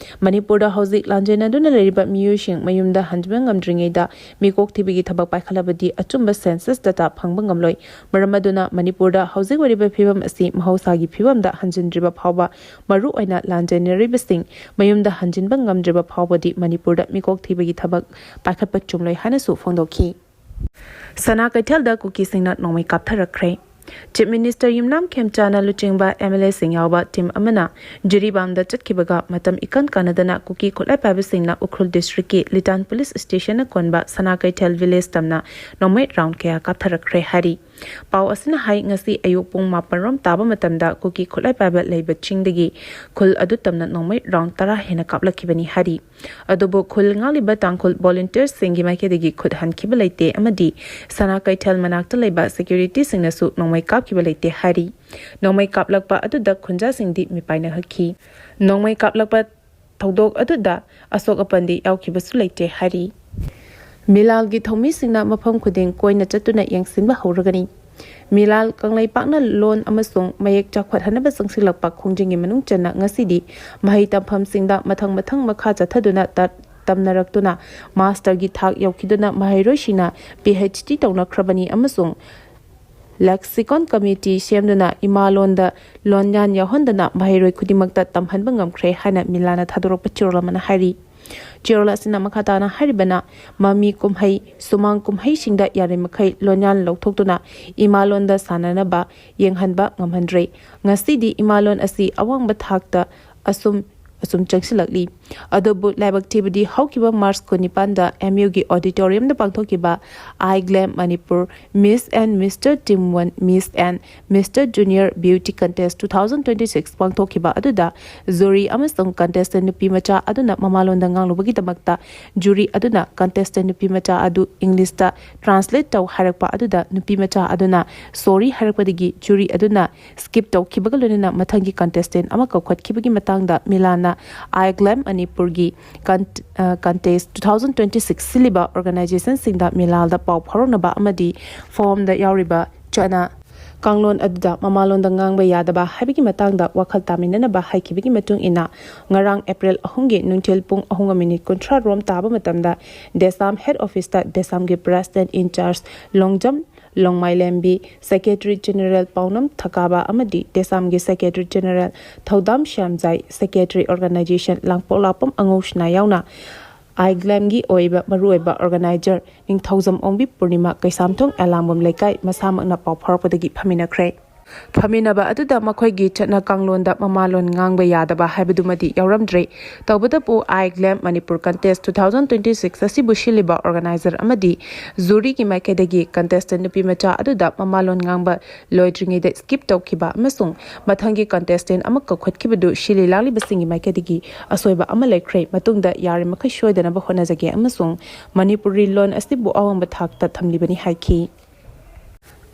ꯃꯅꯤꯄꯨꯔꯗ ꯍꯧꯖꯤꯛ ꯂꯥꯟꯖꯦꯟꯅꯗꯨꯅ ꯂꯩꯔꯤꯕ ꯃꯤꯑꯣꯏꯁꯤꯡ ꯃꯌꯨꯝꯗ ꯍꯟꯖꯤꯟꯕ ꯉꯝꯗ꯭ꯔꯤꯉꯩꯗ ꯃꯤꯀꯣꯛ ꯊꯤꯕꯒꯤ ꯊꯕꯛ ꯄꯥꯏꯈꯠꯂꯕꯗꯤ ꯑꯆꯨꯝꯕ ꯁꯦꯟꯁꯁ ꯗꯇꯥ ꯐꯪꯕ ꯉꯝꯂꯣꯏ꯫ ꯃꯔꯝ ꯑꯗꯨꯅ ꯃꯅꯤꯄꯨꯔꯗ ꯍꯧꯖꯤꯛ ꯑꯣꯏꯔꯤꯕ ꯐꯤꯕꯝ ꯑꯁꯤ ꯃꯍꯧꯁꯥꯒꯤ ꯐꯤꯕꯝꯗ ꯍꯟꯖꯤꯟꯗ꯭ꯔꯤꯕ ꯐꯥꯎꯕ, ꯃꯔꯨꯑꯣꯏꯅ ꯂꯥꯟꯖꯦꯟꯅꯔꯤꯕꯁꯤꯡ ꯃꯌꯨꯝꯗ ꯍꯟꯖꯤꯟꯕ ꯉꯝꯗ꯭ꯔꯤꯕ ꯐꯥꯎꯕꯗꯤ ꯃꯅꯤꯄꯨꯔꯗ ꯃꯤꯀꯣꯛ ꯊꯤꯕꯒꯤ ꯊꯕꯛ ꯄꯥꯏꯈꯠꯄ ꯆꯨꯝꯂꯣꯏ ꯍꯥꯏꯅꯁꯨ ꯐꯣꯡꯗꯣꯛꯈꯤ꯫ ꯁꯅꯥ ꯀꯩꯊꯦꯜꯗ ꯀꯨꯀꯤꯁꯤꯡꯅ ꯅꯣꯡꯃꯩ ꯀꯥꯞꯊꯔꯛꯈ꯭ꯔꯦ꯫ ꯆꯤꯐ ꯃꯤꯅꯤꯁꯇꯔ ꯌꯨꯝꯅꯥꯝ ꯈꯦꯝꯆꯥꯅ ꯂꯨꯆꯤꯡꯕ ꯑꯦꯝ ꯑꯦꯜ ꯑꯦꯁꯤꯡ ꯌꯥꯎꯕ ꯇꯤꯝ ꯑꯃꯅ ꯖꯤꯔꯤꯕꯥꯝꯗ ꯆꯠꯈꯤꯕꯒ ꯃꯇꯝ ꯏꯀꯟ ꯀꯥꯟꯅꯗꯅ ꯀꯨꯀꯤ ꯈꯨꯠꯂꯥꯏ ꯄꯥꯏꯕꯁꯤꯡꯅ ꯎꯈ꯭ꯔꯨꯜ ꯗꯤꯁꯇ꯭ꯔꯤꯛꯀꯤ ꯂꯤꯇꯥꯟ ꯄꯨꯂꯤꯁ ꯁ꯭ꯇꯦꯁꯟꯅ ꯀꯣꯟꯕ ꯁꯅꯥ ꯀꯩꯊꯦꯜ ꯚꯤꯂꯦꯖ ꯇꯝꯅ ꯅꯣꯡꯃꯩ ꯔꯥꯎꯟ ꯀꯌꯥ ꯀꯥꯞꯊꯔꯛꯈ꯭ꯔꯦ ꯍꯥꯏꯔꯤ꯫ ꯄꯥꯎ ꯑꯁꯤꯅ ꯍꯥꯏ, ꯉꯁꯤ ꯑꯌꯨꯛ ꯄꯨꯡ ꯃꯥꯄꯟ ꯔꯣꯝ ꯇꯥꯕ ꯃꯇꯝꯗ ꯀꯨꯀꯤ ꯈꯨꯠꯂꯥꯏ ꯄꯥꯏꯕ ꯂꯩꯕ ꯆꯤꯡꯗꯒꯤ ꯈꯨꯜ ꯑꯗꯨ ꯇꯝꯅ ꯅꯣꯡꯃꯩ ꯔꯥꯎꯟ ꯇꯔꯥ ꯍꯦꯟꯅ ꯀꯥꯞꯂꯛꯈꯤꯕꯅꯤ ꯍꯥꯏꯔꯤ꯫ ꯑꯗꯨꯕꯨ ꯈꯨꯜ ꯉꯥꯛꯂꯤꯕ ꯇꯥꯡꯈꯨꯜ ꯚꯣꯂꯨꯟꯇꯤꯌꯔꯁꯤꯡꯒꯤ ꯃꯥꯏꯀꯩꯗꯒꯤ ꯈꯨꯠ ꯍꯟꯈꯤꯕ ꯂꯩꯇꯦ ꯑꯃꯗꯤ ꯁꯅꯥ ꯀꯩꯊꯦꯜ ꯃꯅꯥꯛꯇ ꯂꯩꯕ ꯁꯦꯀ꯭ꯌꯨꯔꯤꯇꯤꯁꯤꯡꯅꯁꯨ ꯅꯣꯡꯃꯩ ꯀꯥꯞꯈꯤꯕ ꯂꯩꯇꯦ ꯍꯥꯏꯔꯤ꯫ ꯅꯣꯡꯃꯩ ꯀꯥꯞꯂꯛꯄ ꯑꯗꯨꯗ ꯈꯨꯟꯖꯥꯁꯤꯡꯗꯤ ꯃꯤꯄꯥꯏꯅꯍꯛꯈꯤ꯫ ꯅꯣꯡꯃꯩ ꯀꯥꯞꯂꯛꯄ ꯊꯧꯗꯣꯛ ꯑꯗꯨꯗ ꯑꯁꯣꯛ ꯑꯄꯟꯗꯤ ꯌꯥꯎꯈꯤꯕꯁꯨ ꯂꯩꯇꯦ ꯍꯥꯏꯔꯤ꯫ ꯃꯤꯂꯥꯜꯒꯤ ꯊꯧꯃꯤꯁꯤꯡꯅ ꯃꯐꯝ ꯈꯨꯗꯤꯡ ꯀꯣꯏꯅ ꯆꯠꯇꯨꯅ ꯌꯦꯡꯁꯤꯟꯕ ꯍꯧꯔꯒꯅꯤ꯫ ꯃꯤꯂꯥꯜ ꯀꯪꯂꯩꯄꯥꯛꯅ ꯂꯣꯟ ꯑꯃꯁꯨꯡ ꯃꯌꯦꯛ ꯆꯥꯎꯈꯠꯍꯟꯅꯕ ꯆꯪꯁꯤꯜꯂꯛꯄ ꯈꯣꯡꯖꯪꯒꯤ ꯃꯅꯨꯡ ꯆꯟꯅ ꯉꯁꯤꯗꯤ ꯃꯍꯩ ꯇꯝꯐꯝꯁꯤꯡꯗ ꯃꯊꯪ ꯃꯊꯪ ꯃꯈꯥ ꯆꯠꯊꯗꯨꯅ ꯇ-, ꯇꯝꯅꯔꯛꯇꯨꯅ ꯃꯥꯁꯇꯔꯒꯤ ꯊꯥꯛ ꯌꯧꯈꯤꯗꯨꯅ ꯃꯍꯩꯔꯣꯏꯁꯤꯡꯅ ꯄꯤ ꯑꯩꯆ ꯗꯤ ꯇꯧꯅꯈ꯭ꯔꯕꯅꯤ ꯑꯃꯁꯨꯡ ꯂꯦꯛꯁꯤꯀꯣꯟ ꯀꯃꯤꯇꯤ ꯁꯦꯝꯗꯨꯅ ꯏꯃꯥ ꯂꯣꯟꯗ ꯂꯣꯟꯌꯥꯟ ꯌꯥꯎꯍꯟꯗꯅ ꯃꯍꯩꯔꯣꯏ ꯈꯨꯗꯤꯡꯃꯛꯇ ꯇꯝꯍꯟꯕ ꯉꯝꯈ꯭ꯔꯦ ꯍꯥꯏꯅ ꯃꯤꯂꯥꯜꯅ ꯊꯥꯗꯣꯔꯛꯄ ꯆꯦꯔꯣꯜ ꯑꯃꯅ ꯍꯥꯏꯔꯤ꯫ ꯆꯦꯔꯣꯜ ꯑꯁꯤꯅ ꯃꯈꯥ ꯇꯥꯅ ꯍꯥꯏꯔꯤꯕꯅ, ꯃꯃꯤ ꯀꯨꯝꯍꯩ, ꯁꯨꯃꯥꯡ ꯀꯨꯝꯍꯩꯁꯤꯡꯗ ꯌꯥꯔꯤꯃꯈꯩ ꯂꯣꯟꯌꯥꯟ ꯂꯧꯊꯣꯛꯇꯨꯅ ꯏꯃꯥꯂꯣꯟꯗ ꯁꯥꯟꯅꯅꯕ ꯌꯦꯡꯍꯟꯕ ꯉꯝꯍꯟꯗ꯭ꯔꯦ꯫ ꯉꯁꯤꯗꯤ ꯏꯃꯥꯂꯣꯟ ꯑꯁꯤ ꯑꯋꯥꯡꯕ ꯊꯥꯛꯇ ꯑꯁꯨꯝ ꯑꯁꯨꯝ ꯆꯪꯁꯤꯜꯂꯛꯂꯤ꯫ ꯑꯗꯨꯕꯨ ꯂꯥꯏꯕꯛ ꯊꯤꯕꯗꯤ ꯍꯧꯈꯤꯕ ꯃꯥꯔꯆ ꯀꯨꯟꯅꯤꯄꯥꯟꯗ ꯑꯦꯝ ꯌꯨꯒꯤ ꯑꯣꯗꯤꯇꯣꯔꯤꯌꯝꯗ ꯄꯥꯡꯊꯣꯛꯈꯤꯕ ꯑꯥꯏ ꯒ꯭ꯂꯦꯝ Manipur Miss and Mister Team One, Miss and Mister Junior Beauty Contest two thousand twenty six ꯄꯥꯡꯊꯣꯛꯈꯤꯕ ꯑꯗꯨꯗ ꯖꯨꯔꯤ ꯑꯃꯁꯨꯡ ꯀꯟꯇꯦꯁꯇꯦꯟ ꯅꯨꯄꯤ ꯃꯆꯥ ꯑꯗꯨꯅ ꯃꯃꯥꯂꯣꯟꯗ ꯉꯥꯡꯂꯨꯕꯒꯤꯗꯃꯛꯇ ꯖꯨꯔꯤ ꯑꯗꯨꯅ ꯀꯟꯇꯦꯁꯇꯦꯟ ꯅꯨꯄꯤ ꯃꯆꯥ ꯑꯗꯨ ꯏꯪꯂꯤꯁꯇ ꯇ꯭ꯔꯥꯟꯁꯂꯦꯠ ꯇꯧ ꯍꯥꯏꯔꯛꯄ ꯑꯗꯨꯗ ꯅꯨꯄꯤ ꯃꯆꯥ ꯑꯗꯨꯅ ꯁꯣꯔꯤ ꯍꯥꯏꯔꯛꯄꯗꯒꯤ ꯖꯨꯔꯤ ꯑꯗꯨꯅ ꯁ꯭ꯀꯤꯞ ꯇꯧꯈꯤꯕꯒ ꯂꯣꯏꯅꯅ ꯃꯊꯪꯒꯤ ꯀꯟꯇꯦꯁꯇꯦꯟ ꯑꯃ ꯀꯧꯈꯠꯈꯤꯕꯒꯤ ꯃꯇꯥꯡꯗ ꯃꯤꯂꯥꯟꯅ ꯑꯥꯏ ꯒ꯭ꯂꯦꯝ ꯃꯅꯤꯄꯨꯔꯒꯤ ꯀꯟ-, ꯑ, ꯀꯟꯇꯦꯁ two thousand twenty six ꯁꯤꯜꯂꯤꯕ ꯑꯣꯔꯒꯅꯥꯏꯖꯦꯁꯟꯁꯤꯡꯗ ꯃꯤꯂꯥꯜꯗ ꯄꯥꯎ ꯐꯥꯎꯔꯛꯅꯕ ꯑꯃꯗꯤ ꯐꯣꯔꯝꯗ ꯌꯥꯎꯔꯤꯕ ꯆꯠꯅ ꯀꯥꯡꯂꯣꯟ ꯑꯗꯨꯗ ꯃꯃꯥꯂꯣꯟꯗ ꯉꯥꯡꯕ ꯌꯥꯗꯕ ꯍꯥꯏꯕꯒꯤ ꯃꯇꯥꯡꯗ ꯋꯥꯈꯜ ꯇꯥꯃꯤꯟꯅꯅꯕ ꯍꯥꯏꯈꯤꯕꯒꯤ ꯃꯇꯨꯡ ꯏꯟꯅ, ꯉꯔꯥꯡ ꯑꯦꯄ꯭ꯔꯤꯜ ꯑꯍꯨꯝꯒꯤ ꯅꯨꯡꯊꯤꯜ ꯄꯨꯡ ꯑꯍꯨꯝꯒ ꯃꯤꯅꯤꯠ ꯀꯨꯟꯊ꯭ꯔꯥ ꯔꯣꯝ ꯇꯥꯕ ꯃꯇꯝꯗ ꯗꯦꯁꯥꯝ ꯍꯦꯗ ꯑꯣꯐꯤꯁꯇ ꯗꯦꯁꯥꯝꯒꯤ president in-charge Longjam ꯂꯣꯡꯃꯥꯏꯂꯦꯝꯕꯤ, secretary general ꯄꯥꯎꯅꯝ ꯊꯀꯥꯕ ꯑꯃꯗꯤ ꯗꯦꯁꯥꯝꯒꯤ ꯁꯦꯀ꯭ꯔꯦꯇꯔꯤ ꯖꯦꯅꯔꯦꯜ ꯊꯧꯗꯥꯝ ꯁ꯭ꯌꯥꯝꯖꯥꯏ, ꯁꯦꯀ꯭ꯔꯦꯇꯔꯤ ꯑꯣꯔꯒꯅꯥꯏꯖꯦꯁꯟ ꯂꯥꯡꯄꯣꯛꯂꯥꯛꯄꯝ ꯑꯉꯧꯁꯅꯥ ꯌꯥꯎꯅ ꯑꯥꯏ ꯒ꯭ꯂꯦꯝꯒꯤ ꯑꯣꯏꯕ ꯃꯔꯨꯑꯣꯏꯕ ꯑꯣꯔꯒꯅꯥꯏꯖꯔ ꯅꯤꯡꯊꯧꯖꯝ ꯑꯣꯡꯕꯤ ꯄꯨꯔꯅꯤꯃꯥ ꯀꯩꯁꯥꯝꯊꯣꯡ ꯑꯦꯂꯥꯡꯕꯝ ꯂꯩꯀꯥꯏ ꯃꯁꯥꯃꯛꯅ ꯄꯥꯎ ꯐꯥꯎꯔꯛꯄꯗꯒꯤ ꯐꯝꯃꯤꯟꯅꯈ꯭ꯔꯦ꯫ ꯐꯝꯃꯤꯟꯅꯕ ꯑꯗꯨꯗ ꯃꯈꯣꯏꯒꯤ ꯆꯠꯅ ꯀꯥꯡꯂꯣꯟꯗ ꯃꯃꯥꯂꯣꯟ ꯉꯥꯡꯕ ꯌꯥꯗꯕ ꯍꯥꯏꯕꯗꯨꯃꯗꯤ ꯌꯥꯎꯔꯝꯗ꯭ꯔꯦ꯫ ꯇꯧꯕꯇꯕꯨ ꯑꯥꯏ ꯒ꯭ꯂꯦꯝ Manipur ꯀꯟꯇꯦꯁ two thousand twenty six ꯑꯁꯤꯕꯨ ꯁꯤꯜꯂꯤꯕ ꯑꯣꯔꯒꯅꯥꯏꯖꯔ ꯑꯃꯗꯤ ꯖꯨꯔꯤꯒꯤ ꯃꯥꯏꯀꯩꯗꯒꯤ ꯀꯟꯇꯦꯁꯇꯦꯟ ꯅꯨꯄꯤ ꯃꯆꯥ ꯑꯗꯨꯗ ꯃꯃꯥꯂꯣꯟ ꯉꯥꯡꯕ ꯂꯣꯏꯗ꯭ꯔꯤꯉꯩꯗ ꯁ꯭ꯀꯤꯞ ꯇꯧꯈꯤꯕ ꯑꯃꯁꯨꯡ ꯃꯊꯪꯒꯤ ꯀꯟꯇꯦꯁꯇꯦꯟ ꯑꯃ ꯀꯧꯈꯠꯈꯤꯕꯗꯨ ꯁꯤꯜꯂꯤ ꯂꯥꯡꯂꯤꯕꯁꯤꯡꯒꯤ ꯃꯥꯏꯀꯩꯗꯒꯤ ꯑꯁꯣꯏꯕ ꯑꯃ ꯂꯩꯈ꯭ꯔꯦ꯫ ꯃꯇꯨꯡꯗ ꯌꯥꯔꯤꯃꯈꯩ ꯁꯣꯏꯗꯅꯕ ꯍꯣꯠꯅꯖꯒꯦ ꯑꯃꯁꯨꯡ ꯃꯅꯤꯄꯨꯔꯤ ꯂꯣꯟ ꯑꯁꯤꯕꯨ ꯑꯋꯥꯡꯕ ꯊꯥꯛꯇ ꯊꯝꯂꯤꯕꯅꯤ ꯍꯥꯏꯈꯤ꯫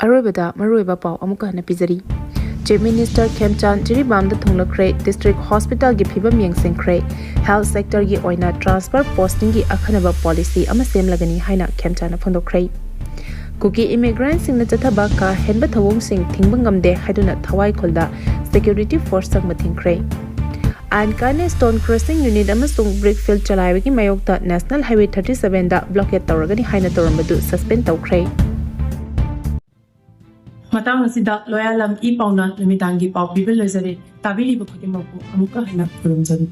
ꯑꯔꯣꯏꯕꯗ ꯃꯔꯨꯑꯣꯏꯕ ꯄꯥꯎ ꯑꯃꯨꯛꯀ ꯍꯟꯅ ꯄꯤꯖꯔꯤ꯫ ꯆꯤꯐ ꯃꯤꯅꯤꯁꯇꯔ ꯈꯦꯝꯆꯥꯟ ꯖꯤꯔꯤꯕꯥꯝꯗ ꯊꯨꯡꯂꯈ꯭ꯔꯦ꯫ ꯗꯤꯁꯇ꯭ꯔꯤꯛ ꯍꯣꯁꯄꯤꯇꯥꯜꯒꯤ ꯐꯤꯕꯝ ꯌꯦꯡꯁꯤꯟꯈ꯭ꯔꯦ꯫ ꯍꯦꯜꯊ ꯁꯦꯛꯇꯔꯒꯤ ꯑꯣꯏꯅ ꯇ꯭ꯔꯥꯟꯁꯐꯔ ꯄꯣꯁꯇꯤꯡꯒꯤ ꯑꯈꯟꯅꯕ ꯄꯣꯂꯤꯁꯤ ꯑꯃ ꯁꯦꯝꯂꯒꯅꯤ ꯍꯥꯏꯅ ꯈꯦꯝꯆꯥꯟꯅ ꯐꯣꯡꯗꯣꯛꯈ꯭ꯔꯦ꯫ ꯀꯨꯀꯤ ꯏꯃꯤꯒ꯭ꯔꯦꯟꯠꯁꯤꯡꯅ ꯆꯠꯊꯕ ꯀꯥ ꯍꯦꯟꯕ ꯊꯧꯑꯣꯡꯁꯤꯡ ꯊꯤꯡꯕ ꯉꯝꯗꯦ ꯍꯥꯏꯗꯨꯅ ꯊꯋꯥꯏ ꯈꯨꯜꯗ ꯁꯦꯀ꯭ꯌꯨꯔꯤꯇꯤ ꯐꯣꯔꯁ ꯆꯪꯕ ꯊꯤꯡꯈ꯭ꯔꯦ꯫ ꯑꯥꯏꯟ ꯀꯥꯏꯅ ꯁ꯭ꯇꯣꯟ ꯀ꯭ꯔꯁꯤꯡ ꯌꯨꯅꯤꯠ ꯑꯃꯁꯨꯡ ꯕ꯭ꯔꯤꯛ ꯐꯤꯜ ꯆꯂꯥꯏꯕꯒꯤ ꯃꯥꯌꯣꯛꯇ ꯅꯦꯁꯅꯦꯜ ꯍꯥꯏꯋꯦ thirty sevenꯗ ꯕ꯭ꯂꯣꯀꯦꯠ ꯇꯧꯔꯒꯅꯤ ꯍꯥꯏꯅ ꯇꯧꯔꯝꯕꯗꯨ ꯁꯁꯄꯦꯟ ꯇꯧꯈ꯭ꯔꯦ꯫ ꯃꯇꯥꯡ ꯑꯁꯤꯗ ꯂꯣꯌꯥꯂꯝ ꯏ ꯄꯥꯎꯅ ꯅꯨꯃꯤꯗꯥꯡꯒꯤ ꯄꯥꯎ ꯄꯤꯕ ꯂꯣꯏꯖꯔꯦ꯫ ꯇꯥꯕꯤꯔꯤꯕ ꯈꯨꯗꯤꯡꯃꯛꯄꯨ ꯑꯃꯨꯛꯀ ꯍꯟꯅ ꯈꯨꯔꯨꯝꯖꯔꯤ꯫